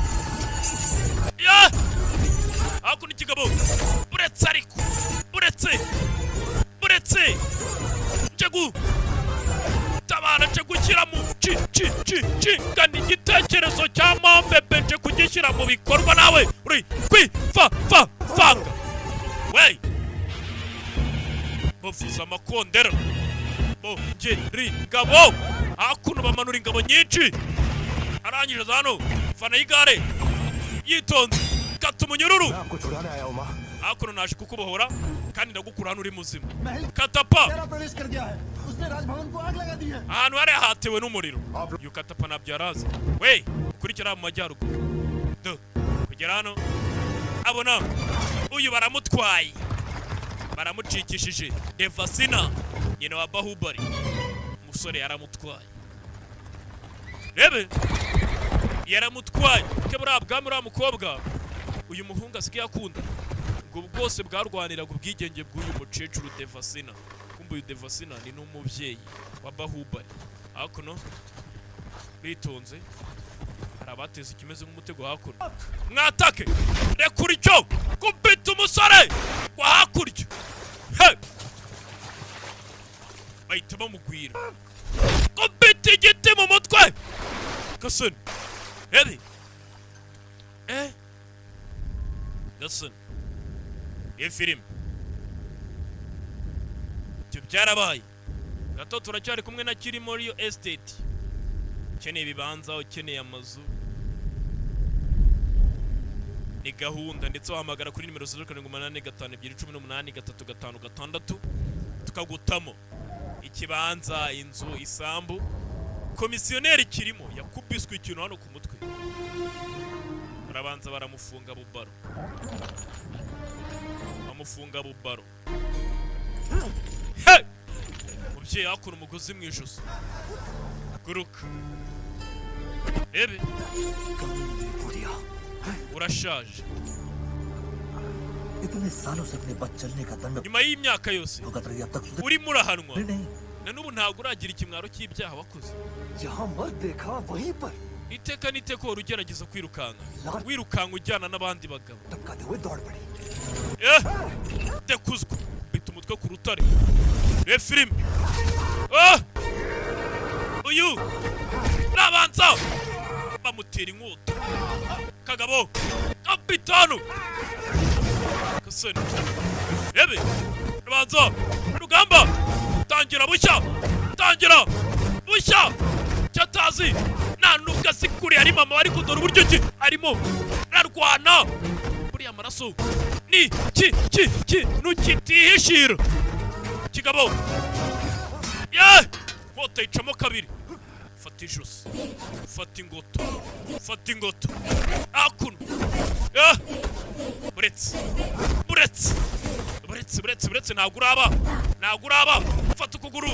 ya hakuno. Ikigabo buretse, ariko buretse, buretse, nje gutabara, nje gushyira mu ci ci ci ci ngana igitekerezo cya mambebe, nje kugishyira mu bikorwa. Nawe uri kwifa fa fanga we bavuza amakondera, bongera ingabo hakuno, bamanura ingabo nyinshi. Arangije aza hano, fana y'igare yitonze, kata umunyururu. मैं आपको छुड़ाने आया हूँ माँ। Hakuno naje kukubohora kandi ndagukura hano uri muzima. Katapa तेरा प्रवेश कर गया है, उसने राजभवन को आग लगा दी है। Ahantu hari hatewe n'umuriro. Uyu Katapa ntabyo yarazi we. Ukurikira mu majyaruguru do kugera hano, abona uyu baramutwaye, baramucikishije. Devasina, nyina wa Bahubali, umusore yaramutwaye. Rebe yaramutwaye ke buriya bwami. Uriya mukobwa uyu muhungu asigaye akunda ngo bwose bwarwaniraga ubwigenge bw'uyu mukecuru Devasina. Kumva uyu Devasina ni n'umubyeyi wa Bahubali. Hakuno bitonze hari abateze ikimeze nk'umutego hakuno. Mwatake, rekura icyo kubita umusore wa hakurya. He! Bahita bamugwira, kubita igiti mu mutwe. Gasoni rebe, gasoni, iyo filime ibyo byarabaye gato. Turacyari kumwe na Kirimo Real Estate. Ukeneye ibibanza, ukeneye amazu, ni gahunda. Ndetse wahamagara kuri nimero 0785218356, tukagutamo ikibanza, inzu, isambu. Komisiyoneri kirimo yakubiswe ikintu hano ku mutwe, barabanza baramufunga bubaro, bamufunga bubaro. Hey! Mubyeyi hakura umugozi mu ijosi, guruka rebe urashaje. इतने सालों से अपने बच चलने का दंड Nyuma y'imyaka yose भुगत रही, अब तक सुधरी urimo urahanwa, नहीं। Na n'ubu ntabwo uragira ikimwaro cy'ibyaha wakoze. जहाँ मर्द देखा वहीं पर Iteka n'iteka wari ugerageza kwirukanka, wirukanka ujyana n'abandi bagabo. टपकाते हुए दौड़ पड़ी। Eh, dekuzwa bita umutwe ku rutare. Reba filime. Ah! Uyu nabanza bamutera inkota kagabo kapitano kasoni. Rebe rabanza rugamba, tangira bushya, tangira bushya. Cyatazi nta nubwo azi kure ari mama, ariko dore uburyo ki arimo ararwana. Buriya amaraso ni ki ki ki ntukitihishira kigabo ye. Nkota yicamo kabiri, fata ijosi, fata ingoto, fata ingoto hakuno. Ye buretse, buretse, buretse, buretse, buretse, ntabwo uraba, ntabwo uraba. Fata ukuguru,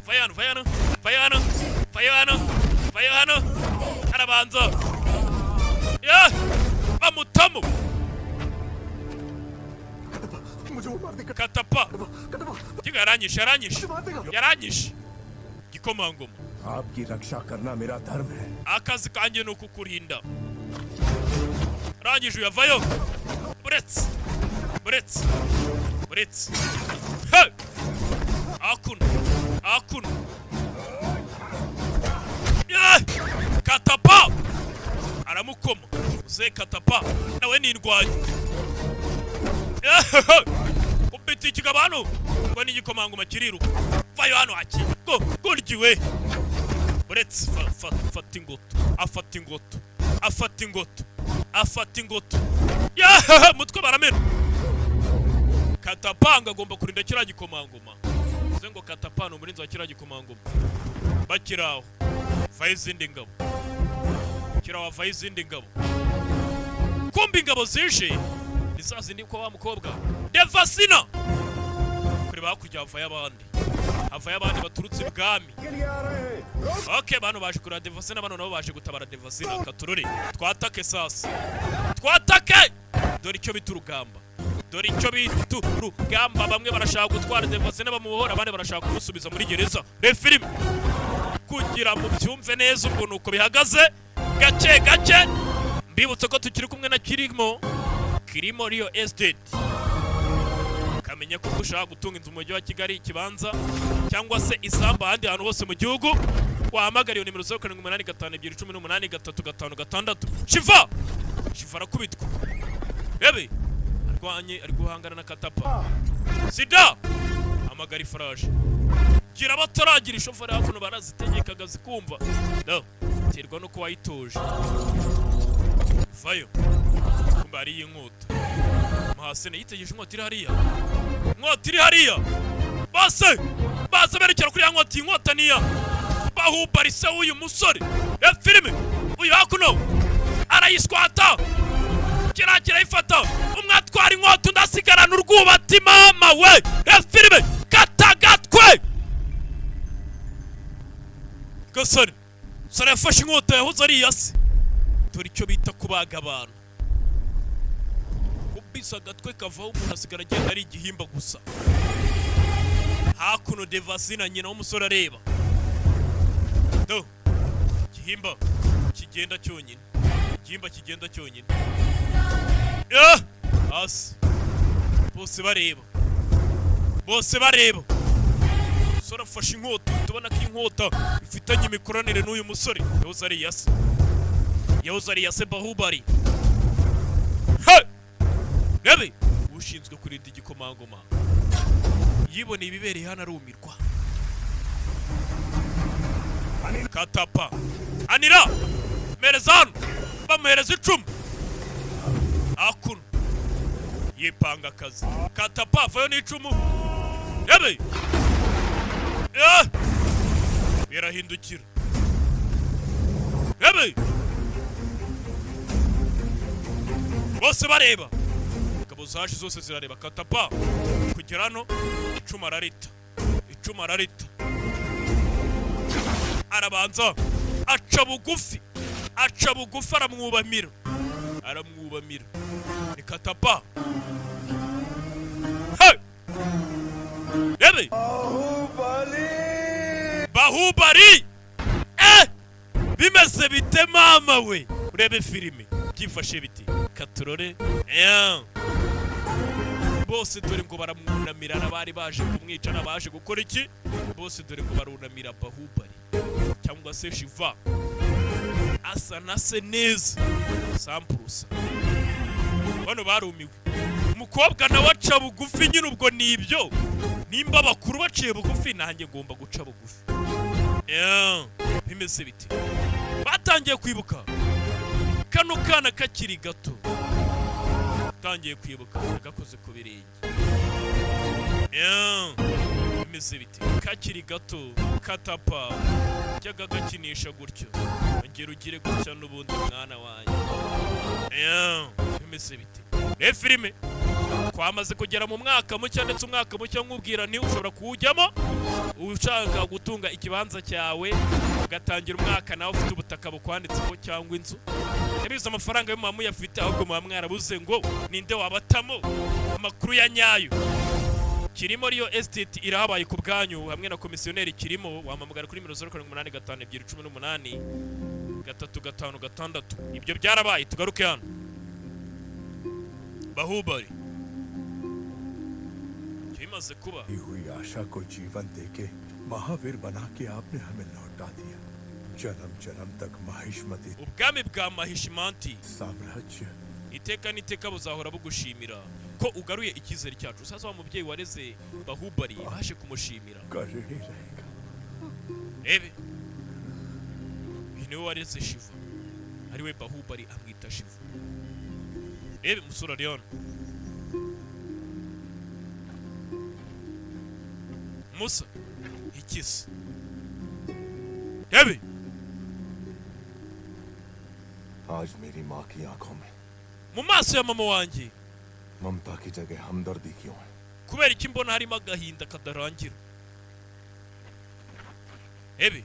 vayano, vayano, vayano, vayano, vayano. Arabanza ye bamutamo. मुझे वो मार दे। Katapa Kiga yaranyishe, yaranyishe, मार देगा। yaranyishe igikomangoma. आपकी रक्षा करना मेरा धर्म है। Akazi kanjye ni ukukurinda. Arangije uyavayo. Buretse, buretse, buretse. Hey! Hakuno. Hakuno, hakuno. Yeah! Katapa aramukoma. Uze Katapa nawe ni indwanyi. Kumbita ikigabo hano ngo ni igikomangoma kiriruka. Vayo hano, haki go guryiwe. Uretse fata ingoto, afata ingoto, afata ingoto, afata ingoto. Yeah! Mutwe baramena. Katapanga agomba kurinda kiriya gikomangoma. Bivuze ngo Katapa ni umurinzi wa kiriya gikomangoma. Bakiri aho, vayo izindi ngabo. Kiriya wavayo izindi ngabo. Kumva ingabo zije ni za zindi ko wa mukobwa Devasina. Kureba hakurya, havayo abandi, havayo abandi baturutse ibwami. Okay, bano baje kureba Devasina, bano nabo baje gutabara Devasina. Katurore twatake sasa, twatake. Dore icyo bita urugamba, dore icyo bita urugamba. Bamwe barashaka gutwara Devasina bamubohora, abandi barashaka kumusubiza muri gereza. Reba filime kugira mu byumve neza. Ubwo nuko bihagaze gake gake. Mbibutse ko tukiri kumwe na Kirimo Real Estate. Kamenya ko ushaka gutunga inzu mu mujyi wa Kigali, ikibanza cyangwa se isambu ahandi hantu hose mu gihugu, wahamagara iyo nimero 0785218356. Shiva, Shiva arakubitwa. Rebe arwanye, ari guhangana na Katapa. Sida hamagara ifaraje gira bataragira ishoferi. Hakuno barazitegekaga zikumva no terwa nuko wayitoje. Vayo, kumbe hariyo inkota. Muhasene yitegereje inkota iri hariya, inkota iri hariya. Bose baza berekera kuri ya nkota. Iyi nkota niya Bahubarise w'uyu musore ya filime. Uyu hakuno arayiswata, kiriya kirayifata. Umwe atwara inkota, undi asigarana urwubati. Mama we, ya filime katagatwe gasore. Sore yafashe inkota yahoze ari iya se. Dore icyo bita kubaga abantu. Kubisa agatwe kavaho, umuntu asigara agenda ari igihimba gusa. Hakuno Devasina, nyina w'umusore, areba do igihimba kigenda cyonyine, igihimba kigenda cyonyine. Ah! Hasi bose bareba, bose bareba. Umusore afashe inkota. Tubona ko inkota ifitanye imikoranire n'uyu musore yahoze ari iya se, yahoze ari iya se Bahubari. Hey! Rebe ushinzwe kurinda igikomangoma yiboneye ibibereye hano, arumirwa. Katapa anira mereza hano, bamuhereza icumu. Hakuno yipanga akazi. Katapa avayo n'icumu. Rebe. Eh! Birahindukira. Rebe bose bareba, ingabo zaje zose zirareba. Katapa kugera hano, icumu ararita, icumu ararita. Arabanza aca bugufi, aca bugufi, aramwubamira, aramwubamira. Ni Katapa. Hey! Rebe Bahubari. Eh! Bimeze bite mama we? Urebe filime byifashe biti katurore. Eh. Bose dore ngo baramwunamira, n'abari baje kumwica n'abaje gukora iki, bose dore ngo barunamira Bahubari cyangwa se Shiva. Asa na se neza sampurusa. Bano barumiwe. Umukobwa nawe aca bugufi nyine. Ubwo ni ibyo, nimba abakuru baciye bugufi, nanjye ngomba guca bugufi. Yeah, bimeze bite? Batangiye kwibuka kano kana kakiri gato, tangiye kwibuka gakoze ku birenge. Yeah, bimeze bite? Kakiri gato Katapa jyaga gakinisha gutyo, ongera ugire gutya n'ubundi mwana wanjye. Yeah, bimeze bite? Reba filime. Twamaze kugera mu mwaka mushya, ndetse umwaka mushya nkubwira nti ushobora kuwujyamo ushaka gutunga ikibanza cyawe, ugatangira umwaka nawe ufite ubutaka bukwanditseho cyangwa inzu. Ndabizi amafaranga yo muba muyafite, ahubwo muba mwarabuze ngo ninde wabatamo amakuru ya nyayo. Kirimo Real Estate irahabaye ku bwanyu hamwe na komisiyoneri Kirimo. Wampamagara kuri nimero 0785218356. Ibyo byarabaye. Tugaruke hano. Bahubari. Bimaze kuba, दी हुई आशा को जीवन देके महावीर बना के आपने हमें लौटा दिया। जन्म जन्म तक महिष्मती ubwami bwa Mahishimanti साम्राज्य iteka n'iteka buzahora bugushimira ko ugaruye icyizere cyacu. Sasa wa mubyeyi wareze Bahubali baje kumushimira. का ऋणी रहेगा। Rebe, uyu niwe wareze Shiva, ariwe Bahubali, amwita Shiva. Rebe musura Leon Musa ikisi rebe. आज मेरी माँ की आंखों में Mu maso ya mama wanjye ममता की जगह हमदर्दी क्यों है? Kubera iki mbona harimo agahinda kadarangira? Rebe.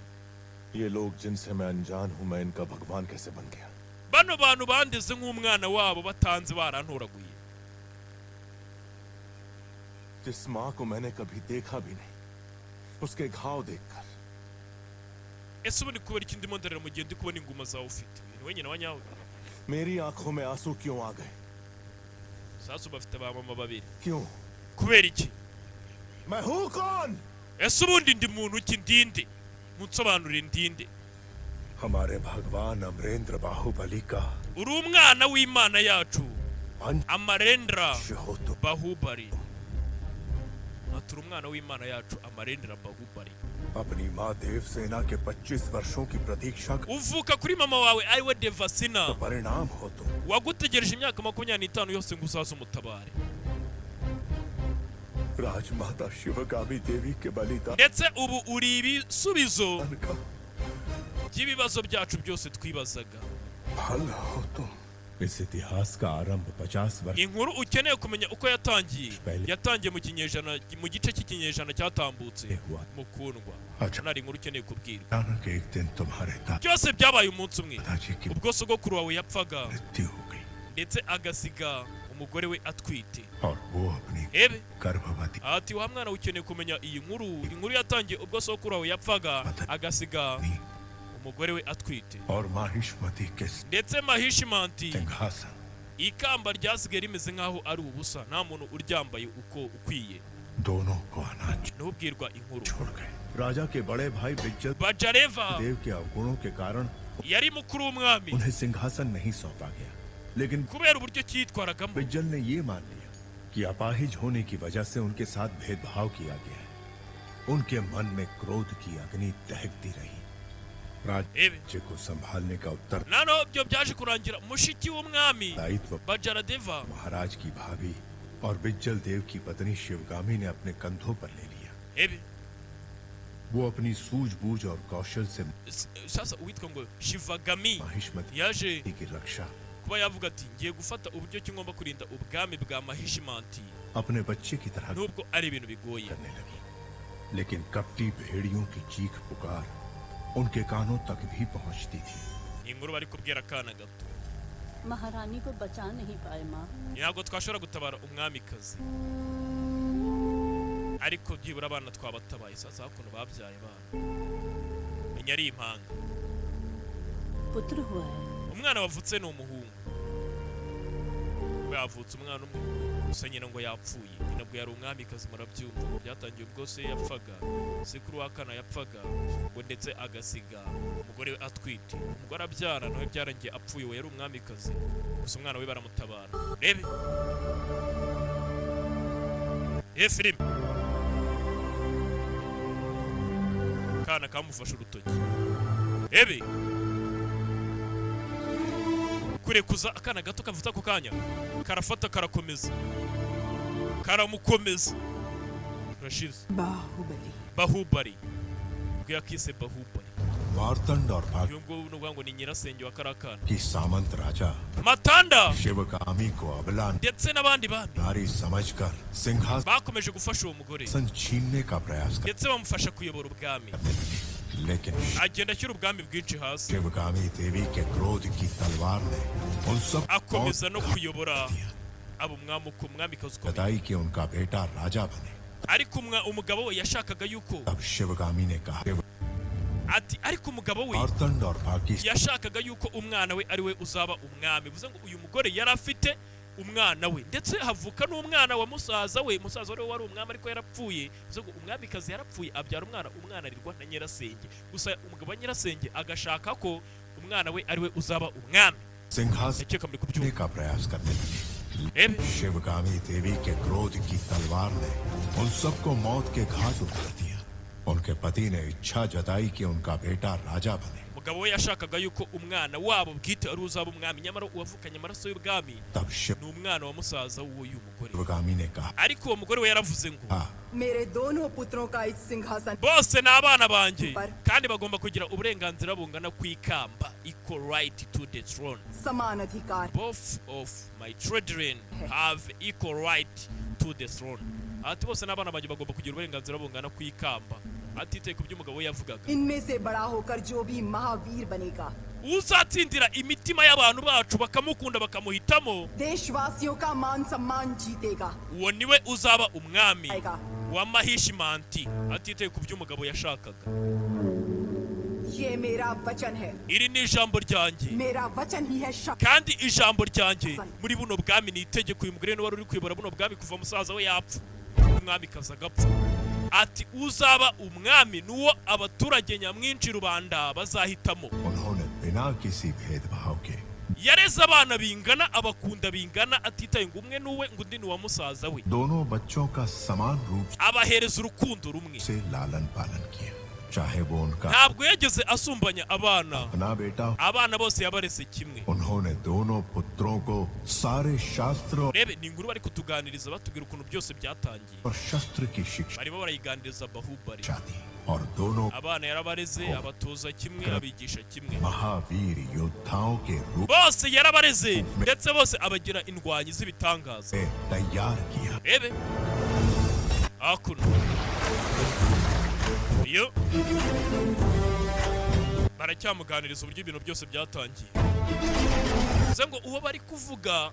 ये लोग जिनसे मैं अनजान हूं, मैं इनका भगवान कैसे बन गया? Bano bantu bandeze nk'umwana wabo batanze barantoraguye. जिस माँ को मैंने कभी देखा भी नहीं, उसके घाव देखकर Ese ubundi kubera iki ndimo ndarira mu gihe ndi kubona inguma zawe ufite? Ni wenyine wa nyawe. मेरी आंखों में आंसू क्यों आ गए? Sasa bafite ba mama babiri. क्यों? Kubera iki? मैं हूं कौन? Ese ubundi ndi muntu ki? Ndinde munsobanurire, ndinde? हमारे भगवान अमरेंद्र बाहुबली का Uri umwana w'Imana yacu अंश Amarendra हो तो Bahubali. Ati uri umwana w'Imana yacu Amarendra Bahubali. अपनी माँ देवसेना के 25 वर्षों की प्रतीक्षा का Uvuka kuri mama wawe ariwe Devasina परिणाम हो तो wagutegereje imyaka 25 yose ngo uzaze umutabare. राजमाता शिवगामी देवी के बलिदान Ndetse ubu uri ibisubizo का by'ibibazo byacu byose twibazaga. फल हो तुम। इस इतिहास का आरंभ 50 वर्ष Inkuru ukeneye kumenya uko yatangiye, Pele. yatangiye mu kinyejana, mu gice cy'ikinyejana cyatambutse, हुआ। mukundwa. अच्छा। Nari inkuru ukeneye kubwirwa. अचानक एक दिन तुम्हारे Byose byabaye umunsi umwe दादाजी की ubwo sogokuru wawe yapfaga मृत्यु हो गई ndetse agasiga umugore we atwite. और वो अपनी Ebe गर्भवती ati wa mwana we, ukeneye kumenya iyi nkuru. Inkuru yatangiye ubwo sogokuru wawe yapfaga agasiga umugore we atwite और माहिष्मती के ndetse Mahishimanti सिंहासन ikamba ryasigaye rimeze nk'aho ari ubusa, nta muntu uryambaye uko ukwiye. दोनों को अनाज Ntubwirwa inkuru. छोड़ गए। राजा के बड़े भाई बिज्जल Bajareva देव के अवगुणों के कारण yari mukuru w'umwami. उन्हें सिंहासन नहीं सौंपा गया, लेकिन Kubera uburyo cyitwaragamo, Bijjal ने ये मान लिया कि अपाहिज होने की वजह से उनके साथ भेदभाव किया गया है। उनके मन में क्रोध की अग्नि दहकती रही। Ebe राज्य को संभालने का उत्तर noneho ibyo byaje kurangira mushiki w'umwami दायित्व Bajaradeva महाराज की भाभी और बिज्जल देव की पत्नी शिवगामी ने अपने कंधों पर ले लिया। Ebe वो अपनी सूझबूझ और कौशल से sasa uwitwa ngo Shivagami Mahishmati yaje की रक्षा kuba yavuga ati ngiye gufata uburyo ki ngomba kurinda ubwami bwa Mahishimanti अपने बच्चे की तरह nubwo ari ibintu bigoye. करने लगी, लेकिन कपटी भेड़ियों की चीख पुकार उनके कानों तक भी पहुंचती थी। Ni inkuru bari kubwira akana gato. महारानी को बचा नहीं पाए माँ। Ntabwo twashobora gutabara umwamikazi, ariko byibura abana twabatabaye. Sasa hakuno babyaye abana, menya ari impanga. पुत्र हुआ है। Umwana wavutse ni umuhungu. We yavutse umwana umwe gusa, nyina ngo yapfuye. Nyina ubwo yari umwamikazi, murabyumva ngo byatangiye ubwo se yapfaga, sekuru w'akana yapfaga ngo ndetse agasiga umugore we atwite. Umugore abyara nawe byarangiye apfuye, we yari umwamikazi gusa, umwana we baramutabara. Rebe ye filime, akana kamufashe urutoki. Rebe kurekuza akana gato kavutse ako kanya, karafata karakomeza, karamukomeza, karashize. Baahubali. Bahubali ubwo yakise Bahubali. Martand और भाग Uyu nguyu ni ukuvuga ngo ni nyirasenge wa kariya kana की सामंत राजा Matanda Shivagami को अबला ndetse n'abandi bami नारी समझकर सिंहासन bakomeje gufasha uwo mugore छीनने का प्रयास ndetse bamufasha kuyobora ubwami. करने लगे, लेकिन Agenda ashyira ubwami bwinshi hasi, Shivagami देवी के क्रोध की तलवार ने उन सब akomeza no kuyobora aba umwami uko umwamikazi ukomeye. Gadai के उनका बेटा राजा बने। Ariko umugabo we yashakaga yuko तब शिवगामी ने कहा, ati ariko umugabo we Martand और बाकी yashakaga yuko umwana we ari we uzaba umwami. Bivuze ngo uyu mugore yari afite Umwana we, ndetse havuka n'umwana wa musaza we. Musaza we wari umwami ariko yarapfuye. Bivuze ngo umwamikazi yarapfuye, abyara umwana, umwana arirwa na nyirasenge. Gusa umugabo wa nyirasenge agashaka ko umwana we ari we uzaba umwami. सिंहासन Ndakeka muri kubyumva. का प्रयास करने लगे। Rebe. Shivgami देवी के क्रोध की तलवार ने उन सबको मौत के घाट उतार दिया। उनके पति ने इच्छा जताई कि उनका बेटा राजा बने। Umugabo we yashakaga yuko umwana wabo bwite ari uzaba umwami, nyamara uwavukanye amaraso y'ubwami तब Shiv ni umwana wa musaza w'uyu mugore. Shivgami ने कहा, Ariko uwo mugore we yaravuze ngo मेरे दोनों पुत्रों का इस सिंहासन bose ni abana banjye kandi bagomba kugira uburenganzira bungana ku ikamba, equal right to the throne. समान अधिकार। Both of my children have equal right to the throne. Ati bose n'abana banjye bagomba kugira uburenganzira bungana ku ikamba, atitaye ku byo umugabo we yavugaga. इनमें से बड़ा होकर जो भी महावीर बनेगा, Uzatsindira imitima y'abantu bacu bakamukunda bakamuhitamo, देशवासियों का मान सम्मान जीतेगा। Uwo niwe uzaba umwami wa Mahishimanti, atitaye ku byo umugabo yashakaga. ये मेरा वचन है। Iri ni ijambo ryanjye. मेरा वचन ही है शक्ति। Kandi ijambo ryanjye muri buno bwami ni itegeko. Uyu mugore niwe wari uri kuyobora buno bwami kuva musaza we yapfa, umwamikazi agapfa. Ati uzaba umwami nuwo abaturage nyamwinshi rubanda bazahitamo. उन्होंने बिना किसी भेदभाव के Yareze abana bingana, abakunda bingana, atitaye ngo umwe nuwe ngo undi ni uwa musaza we. दोनों बच्चों का समान रूप Abahereza urukundo rumwe. से लालन पालन किया, चाहे वो उनका Ntabwo yageze asumbanya abana. अपना बेटा। Abana bose yabareze kimwe. उन्होंने दोनों पुत्रों को सारे शास्त्रों Rebe, ni inkuru bari kutuganiriza, batubwira ukuntu byose byatangiye. और शस्त्र की शिक्षा Barimo barayiganiriza Bahubali. दी और दोनों Abana yarabareze, abatoza kimwe, abigisha kimwe. Mahavir योद्धाओं के रूप Bose yarabareze, ndetse bose abagira indwanyi z'ibitangaza. में तैयार किया। Rebe hakuno iyo baracyamuganiriza uburyo ibintu byose byatangiye. Bivuze ngo uwo bari kuvuga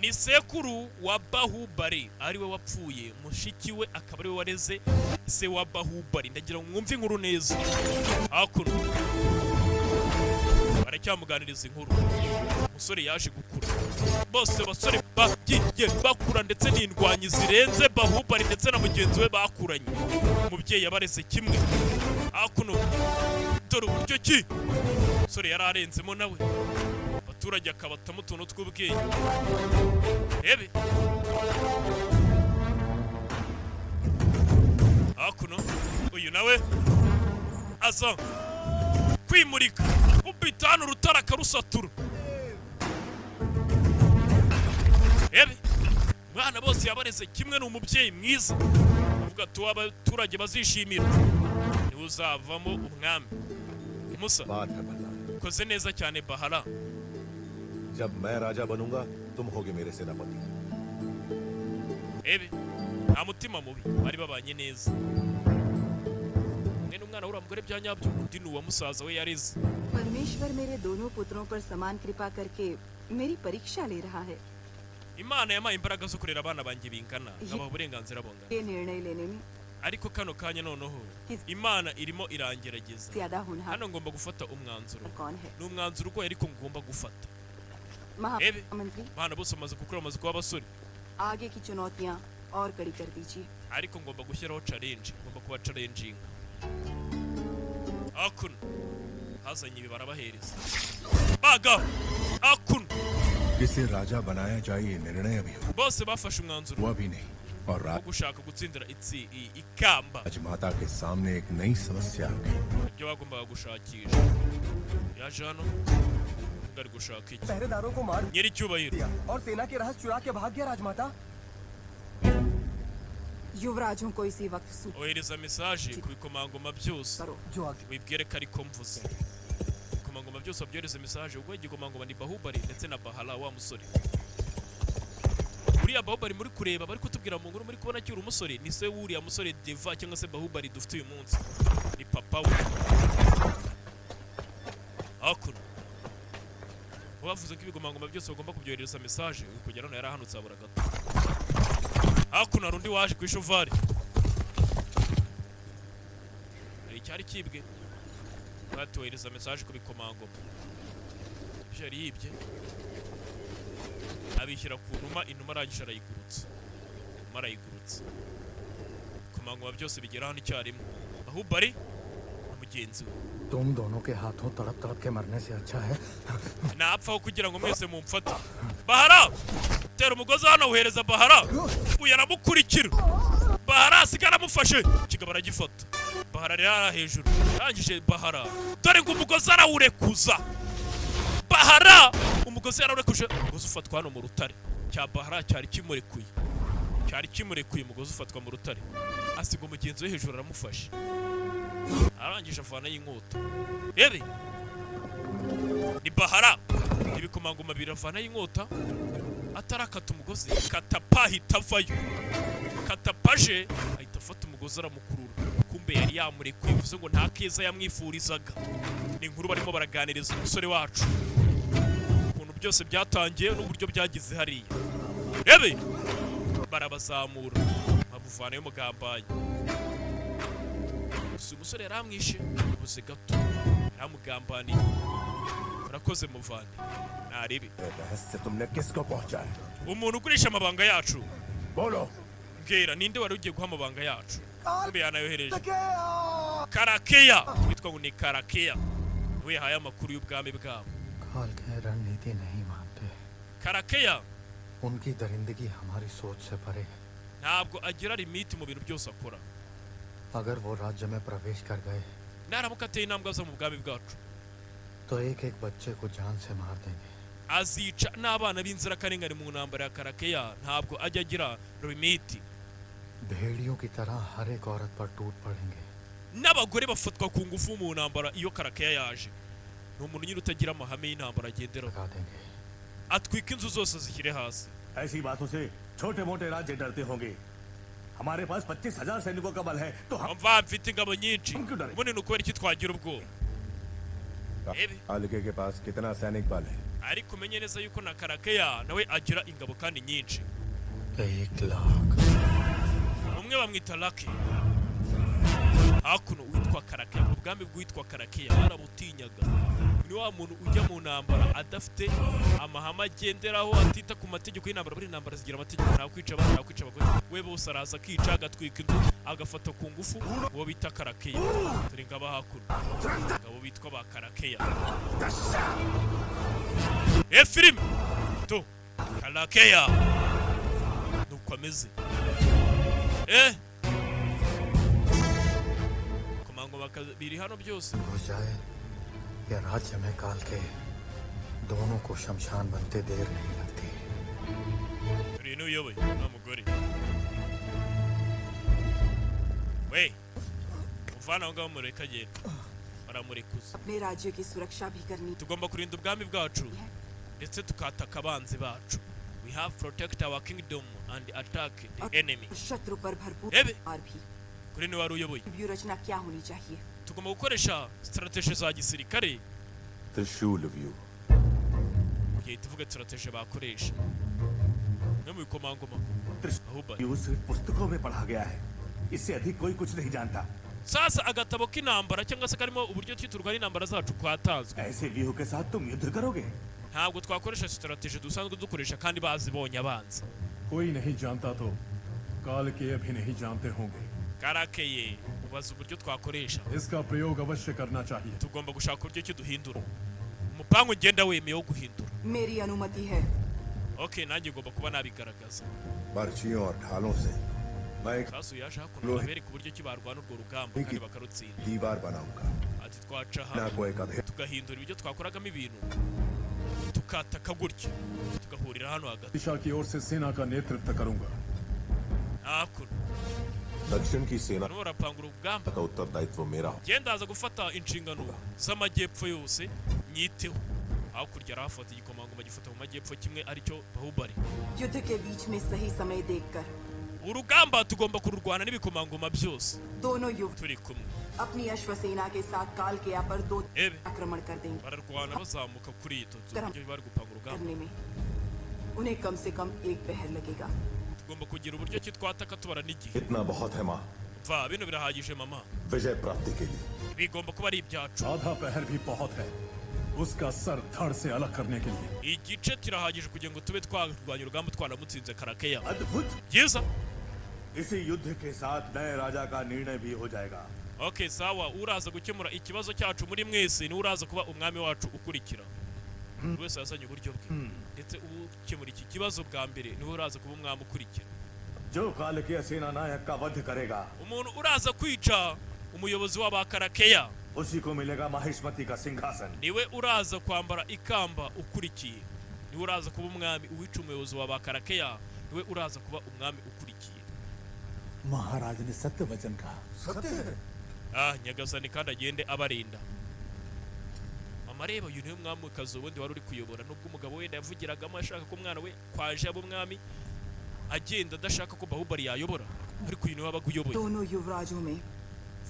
ni sekuru wa Bahubali, ariwe wapfuye, mushiki we akaba ariwe wareze se wa Bahubali. Ndagira ngo mwumve inkuru neza. Hakuno baracyamuganiriza inkuru. Umusore yaje gukura, bose basore bagiye bakura, ndetse n'indwanyi zirenze Bahubali ndetse na mugenzi we bakuranye. Umubyeyi yabareze kimwe. Hakuno dore uburyo ki umusore yari arenzemo nawe, abaturage akabatamo utuntu tw'ubwenge. Rebe hakuno, uyu nawe aza kwimurika, kubita hano urutare akarusatura. Rebe umwana, bose yabareze kimwe, ni umubyeyi mwiza. Avuga ati uwo abaturage bazishimira niwe uzavamo umwami. Musa बात है भला। Ukoze neza cyane, Bahala. जब मैं राजा बनूंगा, तुम होगे मेरे सेनापति। Ebe nta mutima mubi, bari babanye neza. Umwe ni umwana w'uriya mugore bya nyabyo, undi ni uwa musaza we yareze. परमेश्वर मेरे दोनों पुत्रों पर समान कृपा करके मेरी परीक्षा ले रहा है। Imana yampaye imbaraga zo kurera abana banjye bingana, nkabaha uburenganzira bungana. ये निर्णय लेने में Ariko kano kanya noneho Imana irimo irangerageza. ज्यादा होनहार Hano ngomba gufata umwanzuro. कौन है? Ni umwanzuro ugoye, ariko ngomba gufata. Rebe. महामंत्री, Abana bose bamaze gukura, bamaze kuba abasore. आगे की चुनौतियां और कड़ी कर दीजिए। Ariko ngomba gushyiraho challenge, ngomba kuba challenging. Hakuno hazanye ibi, barabahereza baga hakuno. किसे राजा बनाया जाए, ये निर्णय अभी Bose bafashe umwanzuro हुआ भी नहीं और wo gushaka gutsindira ikamba. राजमाता के सामने एक नई समस्या आ गई। Ibyo bagombaga gushakisha, yaje hano undi ari gushaka iki? पहरेदारों को मार Nyiricyubahiro, दिया और सेना के रहस्य चुरा के भाग गया, राजमाता। युवराजों को इसी वक्त सूचित ohereza message ku bikomangoma byose, करो। जो आगे wibwire ko ariko mvuze. Ibikomangoma byose babyohereza message. Ubwo igikomangoma ni Bahubali ndetse na Bahala wa musore. Uriya Bahubali muri kureba bari kutubwira mu nkuru, muri kubona akiri umusore, ni se w'uriya musore Deva cyangwa se Bahubali dufite uyu munsi, ni papa we. Hakuno bavuze ko ibikomangoma byose bagomba kubyohereza message. Kugera hano yarahanutse, habura gato. Hakuno hari undi waje ku ishovari, hari icyari kibwe, batohereza message ku bikomangoma. Ibyo yari yibye abishyira ku numa, inuma arangije arayigurutsa, inuma arayigurutsa. Ibikomangoma byose bigera hano icyarimwe, ahubwo ari na mugenzi we. तुम दोनों के हाथों तड़प तड़प के मरने से अच्छा है Napfaho kugira ngo mwese mumfate. Bahara tera umugozi hano, uhereza Bahara, uyu aramukurikira. Bahara asigara aramufashe, kigabo aragifata. Bahara rero ari hejuru, arangije Bahara dore ngo umugozi arawurekuza. Bahara umugozi yarawurekuje, umugozi ufatwa hano mu rutare. Cya Bahara cyari kimurekuye, cyari kimurekuye. Umugozi ufatwa mu rutare, asiga umugenzi we hejuru aramufashe. Arangije avanayo inkota. Rebe, ni Bahara, ibikomangoma biravanayo inkota atarakata umugozi. Katapa ahita avayo, Katapaje ahita afata umugozi aramukurura. Kumbe yari yamurekuye, bivuze ngo nta keza yamwifurizaga. Ni inkuru barimo baraganiriza umusore wacu, ukuntu byose byatangiye n'uburyo byageze hariya. Rebe, barabazamura bamuvanayo umugambanyi. Gusa uyu musore yaramwishe buze gato, yaramugambaniye. Urakoze muvandi, naribi. रहस्य तुमने किसको पहुंचाया? Umuntu ugurisha amabanga yacu. बोलो। Mbwira, ninde wari ugiye guha amabanga yacu? Kumbe yanayohereje Karakeya, witwa ngo ni Karakeya, niwe yahaye amakuru y'ubwami bwabo. काल के रणनीति नहीं मानते। Karakeya उनकी दरिंदगी हमारी सोच से परे है। Ntabwo agira limite mu bintu byose akora. अगर वो राज्य में प्रवेश कर गए Naramuka ateye intambwe aza mu bwami bwacu, तो एक एक बच्चे को जान से मार देंगे। Azica n'abana b'inzirakarengane mu ntambara ya Karakeya. Ntabwo ajya agira limite. भेड़ियों की तरह हर एक औरत पर टूट पड़ेंगे। N'abagore bafatwa ku ngufu mu ntambara iyo Karakeya yaje. Ni umuntu nyine utagira amahame y'intambara agenderaho. लगा देंगे। Atwika inzu zose zishyire hasi. ऐसी बातों से छोटे मोटे राज्य डरते होंगे। हमारे पास 25,000 सैनिकों का बल है तो हम Mva, mfite ingabo nyinshi, ubundi ni ukubera iki twagira ubwoba? Ebe. अलगे के पास कितना सैनिक बल है? Ariko umenye neza yuko na Karakeya nawe agira ingabo kandi nyinshi. 1 lakh. Umwe bamwita Lake. Hakuno witwa Karakeya, ubwami bwitwa Karakeya barabutinyaga. Ni wa muntu ujya mu ntambara adafite amahame agenderaho, atita ku mategeko y'intambara. Buri ntambara zigira amategeko, nta kwica abana, nta kwica abagore. We bose araza akica, agatwika inzu, agafata ku ngufu. Uwo bita Karakeya, dore ngaba hakuno, ngabo bitwa ba Karakeya. E filime to Karakeya nuko ameze. Komangoma biri hano byose. हो जाए या राज्य में काल के, दोनों को शमशान बनते देर नहीं लगती। Turi n'uyoboye nta mugore we, muvana aho ngaho, mureke agenda, baramurekuza. अपने राज्य की सुरक्षा भी करनी Tugomba kurinda ubwami bwacu ndetse tukataka abanzi bacu. We have protect our kingdom and attack the enemy. शत्रु पर भरपूर Ebe. मार भी। Kuri niwe wari uyoboye. व्यूह रचना क्या होनी चाहिए? Tugomba gukoresha strategy za gisirikare. त्रिशूल व्यूह। Ugiye tuvuge strategy bakoresha no mu bikomangoma ahubwo. व्यूह सिर्फ पुस्तकों में पढ़ा गया है, इससे अधिक कोई कुछ नहीं जानता। Sasa agatabo k'intambara cyangwa se karimo uburyo ki turwana intambara zacu kwatanzwe. ऐसे व्यूह के साथ तुम युद्ध करोगे? Ntabwo twakoresha strategy dusanzwe dukoresha kandi bazibonye abanzi. कोई नहीं जानता तो काल के भी नहीं जानते होंगे। Karakeye ubaza uburyo twakoresha. इसका प्रयोग अवश्य करना चाहिए। Tugomba gushaka uburyo ki duhindura umupangu ugenda wemeye wo guhindura. मेरी अनुमति है। Okay, nanjye ngomba kuba nabigaragaza. पर्चियों और ढालों से मैं एक Sasu yaje hakuno abereka uburyo ki barwana urwo rugamba kandi bakarutsinda. दीवार बनाऊंगा। Ati twaca ना aha कोई कभी tugahindura ibyo twakoragamo ibintu, tukataka gutya, tugahurira hano hagati. दिशा की ओर से सेना का नेतृत्व करूंगा। Hakuno दक्षिण की सेना barimo barapanga urugamba. का उत्तरदायित्व मेरा हो। Genda ndaza gufata inshingano z'amajyepfo yose nyiteho. Hakurya arahafata, igikomangoma gifata mu majyepfo kimwe, aricyo Bahubari. युद्ध के बीच में सही समय देखकर Urugamba tugomba kururwana n'ibikomangoma byose दोनों युवक turi kumwe. अपनी अश्वसेना के साथ काल के पर दो Ebe. आक्रमण कर देंगे। Bararwana bazamuka kuri iyi nzu, uburyo bari gupanga urugamba. करने में उन्हें कम से कम एक पहर लगेगा। Tugomba kugira uburyo ki twataka tubara n'igihe. इतना बहुत है माँ। Va, bino birahagije mama. विजय प्राप्ति के लिए। Bigomba kuba ari ibyacu. आधा पहर भी बहुत है। उसका सर धड़ से अलग करने के लिए। Igice kirahagije kugira ngo tube twarwanya urugamba twaramutsinze Karakeya. अद्भुत। Byiza. इसी युद्ध के साथ नए राजा का निर्णय भी हो जाएगा। Okay, sawa, uraza gukemura ikibazo cyacu muri mwese niwe uraza kuba umwami wacu ukurikira. Buri wese yazanye uburyo bwe, ndetse ukemura iki kibazo bwa mbere niwe uraza kuba umwami ukurikira. जो कालकीय सेना नायक का वध करेगा Umuntu uraza kwica umuyobozi w'Abakarakeya उसी को मिलेगा माहिष्मती का सिंहासन। Niwe uraza kwambara ikamba ukurikiye, niwe uraza kuba umwami. Uwica umuyobozi w'Abakarakeya niwe uraza kuba umwami ukurikiye. महाराज ने सत्य वचन कहा। सत्य है। Ah, Nyagasani kandi agende abarinda. Mama, reba, uyu niwe mwamikazi ubundi wari uri kuyobora, nubwo umugabo wenda yavugiragamo ashaka ko umwana we kwaje aba umwami, agenda adashaka ko Bahubali yayobora, ariko uyu niwe wabaga uyoboye. दोनों युवराजों में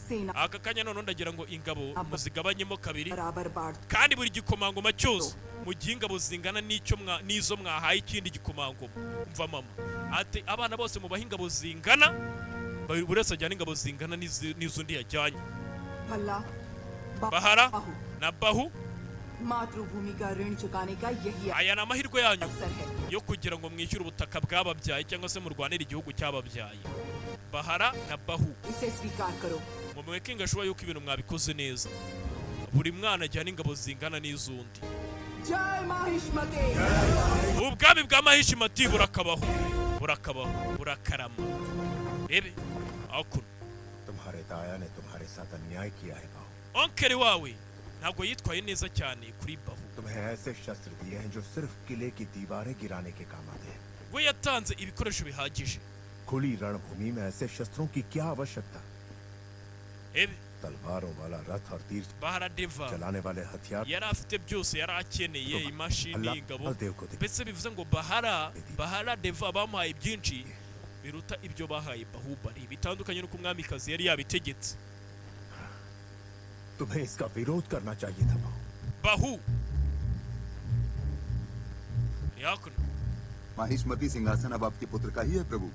सेना Aka kanya noneho ndagira ngo ingabo muzigabanyemo kabiri, बराबर बांट kandi buri gikomangoma cyose mugihe ingabo zingana n'icyo n'izo mwahaye ikindi gikomangoma. Umva mama, ati abana bose mubahe ingabo zingana, buri wese ajyana ingabo zingana n'iz'undi yajyanye. Bhalla Bahara Bahu na Bahu, मातृभूमि का ऋण चुकाने का यही aya ni amahirwe yanyu अवसर है। yo kugira ngo mwishyure ubutaka bwababyaye cyangwa se murwanire igihugu cyababyaye. Bahara na Bahu, इसे स्वीकार करो। Mumweke shuwa yuko ibintu mwabikoze neza. Buri mwana ajyana ingabo zingana n'iz'undi. जय माहिष्मते। Ubwami bwa Mahishimati burakabaho, burakabaho, burakarama. Rebe hakuno. तुम्हारे दाया ने तुम्हारे साथ अन्याय किया है बाहु। Onkeri wawe ntabwo yitwaye neza cyane kuri Bahu. तुम्हें ऐसे शस्त्र दिए हैं जो सिर्फ किले की दीवारें गिराने के काम आते हैं। We yatanze ibikoresho bihagije. खुली रणभूमि में ऐसे शस्त्रों की क्या आवश्यकता? Rebe. तलवारों वाला रथ और तीर Bahara Deva चलाने वाले हथियार yari afite byose yari akeneye, imashini, ingabo. देव को दे। Mbese bivuze ngo Bahara Deva bamuhaye byinshi biruta ibyo bahaye Bahubali, bitandukanye n'uko umwamikazi yari yabitegetse. तुम्हें इसका विरोध करना चाहिए था बाहु। Bahu ni hakuno. Mahishmati सिंहासन अब आपके पुत्र का ही है प्रभु।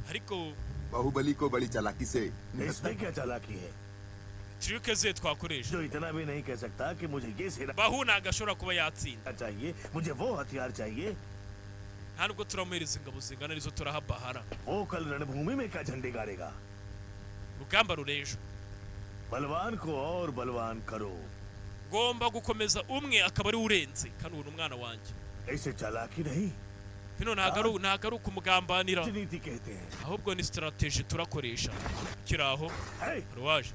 Ariko Baahubali को बड़ी चालाकी से इसमें क्या चालाकी है? Trick ze twakoresha? जो इतना भी नहीं कह सकता कि मुझे ये सेना Bahu ntabwo ashobora kuba yatsinda. चाहिए, मुझे वो हथियार चाहिए। Nta nubwo turamuhereza ingabo zingana nizo turaha Bahara. वो कल रणभूमि में क्या झंडे गाड़ेगा? Urugamba rurejo. बलवान को और बलवान करो। Ngomba gukomeza umwe akaba ari we urenze, kandi ubu ni umwana wanjye. ऐसे चालाकी नहीं, Bino ntabwo ari ukumugambanira, राजनीति कहते हैं। Ahubwo ni strategy turakoresha. Kiri aho hari uwaje.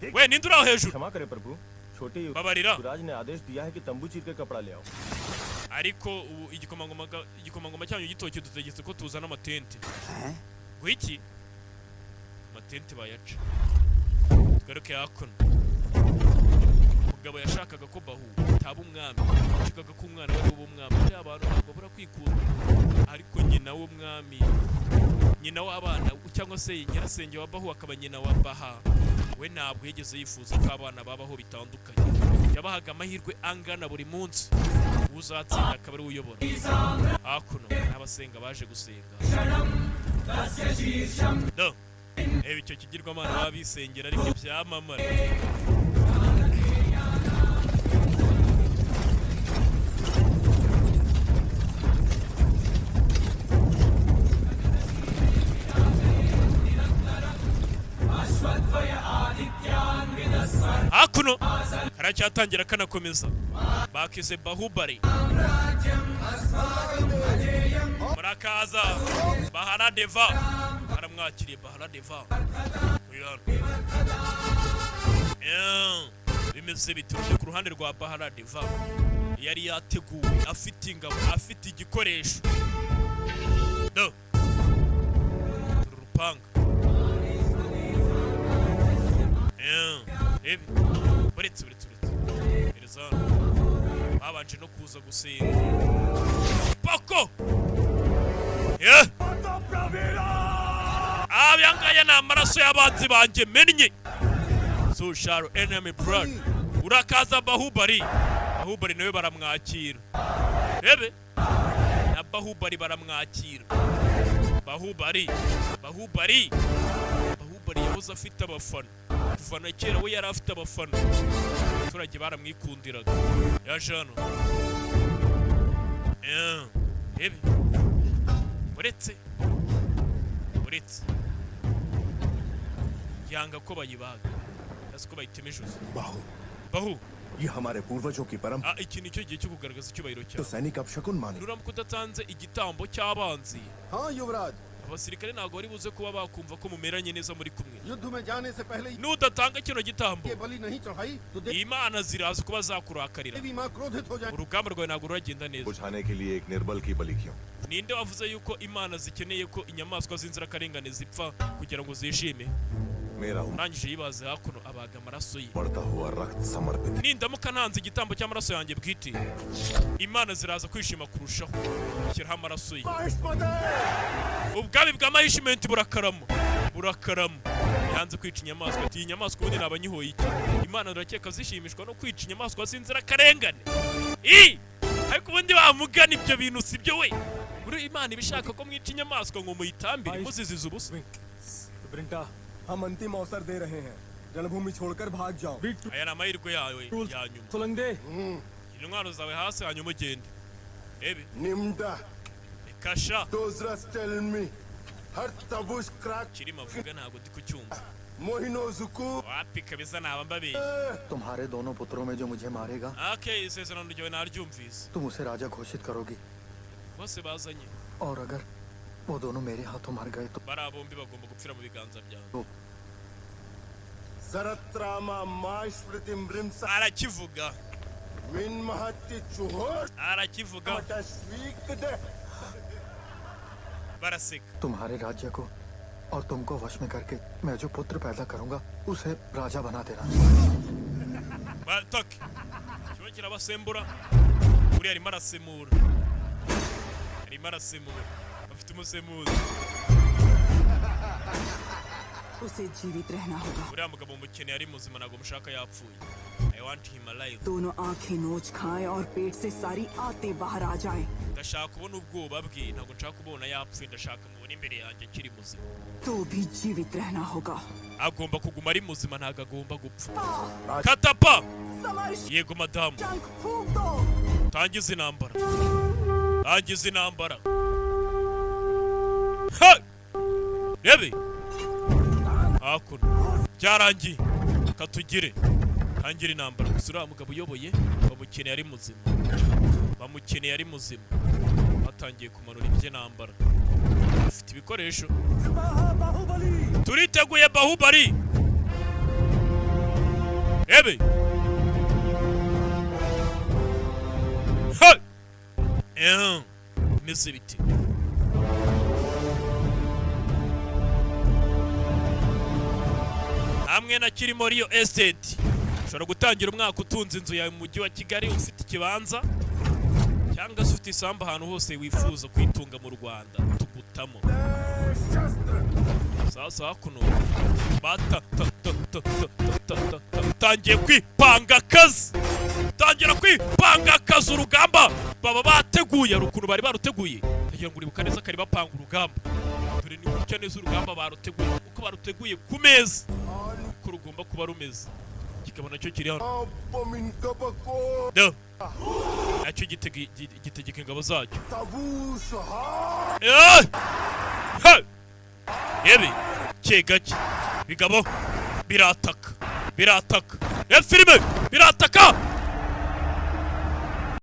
We, ninde uri aho hejuru? क्षमा करें प्रभु, छोटे Babarira. युवराज ने आदेश दिया है कि तंबू चीर के कपड़ा ले आओ। Ariko ubu igikomangoma cyanyu gitoki dutegetse ko tuzana amatente. Ngo iki amatente bayaca. Tugaruke hakuno. Umugabo yashakaga ko Bahu ataba umwami, yashakaga ko umwana we uba umwami. Buriya abantu ntabwo babura kwikunda, ariko nyina w'umwami, nyina w'abana, cyangwa se nyirasenge wa Bahu akaba nyina wa Baha, we ntabwo yigeze yifuza ko abana babaho bitandukanye. Yabahaga amahirwe angana buri munsi, uzatsinda akaba ari we uyobora. Hakuno n'abasenga baje gusenga. Do reba icyo kigirwamana baba bisengera, ariko ibyamamare. Hakuno karacyatangira kanakomeza, bakize Bahubali. Murakaza Bahara Deva, baramwakiriye. Bahara Deva uyu hano. Yeah. Bimeze biturutse ku ruhande rwa Bahara Deva, yari yateguwe, afite ingabo, afite igikoresho. Do uru rupanga. Yeah. Rebe, uretse uretse uretse gereza hano, babanje no kuza gusenga poko. Yeah. Aya ngaya ni amaraso y'abanzi banjye mennye, so shall enemy blood. Urakaza Bahubali. Bahubali nawe baramwakira. Rebe, na Bahubali baramwakira. Bahubali, Bahubali, Bahubali yahoze afite abafana kuva na kera. We yari afite abafana. Abaturage baramwikundiraga. Yaje hano. Rebe, uretse yanga ko bayibaga cyangwa ko bayitema ijosi. बाहु। Bahu. ये हमारे पूर्वजों की परंपरा। Ah, iki ni cyo gihe cyo kugaragaza icyubahiro तो cyawe. सैनिक अपशकुन माने। Nuramuka udatanze igitambo cy'abanzi, हाँ युवराज। abasirikare ntabwo bari buze kuba bakumva ko mumeranye neza muri kumwe. युद्ध में जाने से पहले Nudatanga kino gitambo, ये बलि नहीं चढ़ाई तो imana ziraza kuba zakurakarira. देवी माँ क्रोधित हो जाए। Urugamba rwawe ntabwo ruragenda neza. बुझाने के लिए एक निर्बल की बलि क्यों? Ninde wavuze yuko imana zikeneye ko inyamaswa z'inzirakarengane zipfa kugira ngo zishime? मेरा Urangije yibaze hakuno, abaga amaraso ye. बढ़ता हुआ रक्त समर्पित। Nindamuka ntanze igitambo cy'amaraso yanjye bwite, imana ziraza kwishima kurushaho. Shyiraho amaraso ye. Ubwami bwa Mahishimenti burakarama, burakarama. Yanze kwica inyamaswa, ati: "Iyi nyamaswa ubundi naba nyihoye iki? Imana urakeka zishimishwa no kwica inyamaswa z'inzirakarengane?" I ariko ubundi bamugana ibyo bintu si byo we. Buri imana iba ishaka ko mwica inyamaswa ngo muyitambire muzizize ubusa. Brinta, हम अंतिम अवसर दे रहे हैं, रणभूमि छोड़कर भाग जाओ। Aya ni amahirwe yawe ya nyuma. Solang दे। Intwaro zawe hasi, hanyuma ugende rebe. निमटा। Kasha. Tell me हर तबुश crack. Kirimo avuga ntabwo ndi kucyumva. मोहिनोजुकु। Wapi kabisa, naba mbabeshye. तुम्हारे दोनों पुत्रों में जो मुझे मारेगा, Okay, isezerano ryawe naryumvise. तुम उसे राजा घोषित करोगी। Bose bazanye. और अगर वो दोनों मेरे हाथों मर गए तो Bariya bombi bagomba gupfira mu biganza byawe. सरत्रामा माश्मृतिम रिमसा। Arakivuga. Win महत्ति चुहोर। Arakivuga. मटस्वीक दे। Baraseka. तुम्हारे राज्य को और तुमको वश में करके मैं जो पुत्र पैदा करूंगा, उसे राजा बना देना। Batake kiba kirabasembura. Uriya arimo arasemura, arimo arasemura, afite umusemuzi. उसे जीवित रहना होगा। Uriya mugabo mukeneye ari muzima, ntabwo mushaka yapfuye. I want him alive. दोनों आंखें नोच खाएं और पेट से सारी आंतें बाहर आ जाएं। Ndashaka kubona ubwoba bwe, ntabwo nshaka kubona yapfuye, ndashaka mubona imbere yanjye akiri muzima. तो भी जीवित रहना होगा। Agomba kuguma ari muzima, ntabwo agomba gupfa. Katapa. Summer. Yego madamu. शंख फूंक दो। Tangiza intambara, tangiza intambara. Ha! Rebe hakuno byarangiye, katugire tangira intambara. Gusa uriya mugabo uyoboye bamukeneye ari muzima, bamukeneye ari muzima. Batangiye kumanura iby'intambara, bafite ibikoresho, turiteguye. Bahubali, rebe. Ha! Bimeze bite? Hamwe na Kirimo Real Estate ushobora gutangira umwaka utunze inzu yawe mu mujyi wa Kigali, ufite ikibanza cyangwa se ufite isambu ahantu hose wifuza kuyitunga mu Rwanda, tugutamo. Sasa hakuno bata ta ta ta ta ta ta ta tangiye kwipanga akazi, tangira kwipanga akazi. Urugamba baba bateguye, hari ukuntu bari baruteguye. Ndagira ngo uribuka neza kari bapanga urugamba. Dore ni gutya neza urugamba baruteguye, uko baruteguye ku meza uko rugomba kuba rumeze. Kikaba nacyo kiri hano. Do. Nacyo gitegeka ingabo zacyo. Eh! Hey! Yewe ke gake, bigabo birataka, birataka. Reba filime, birataka.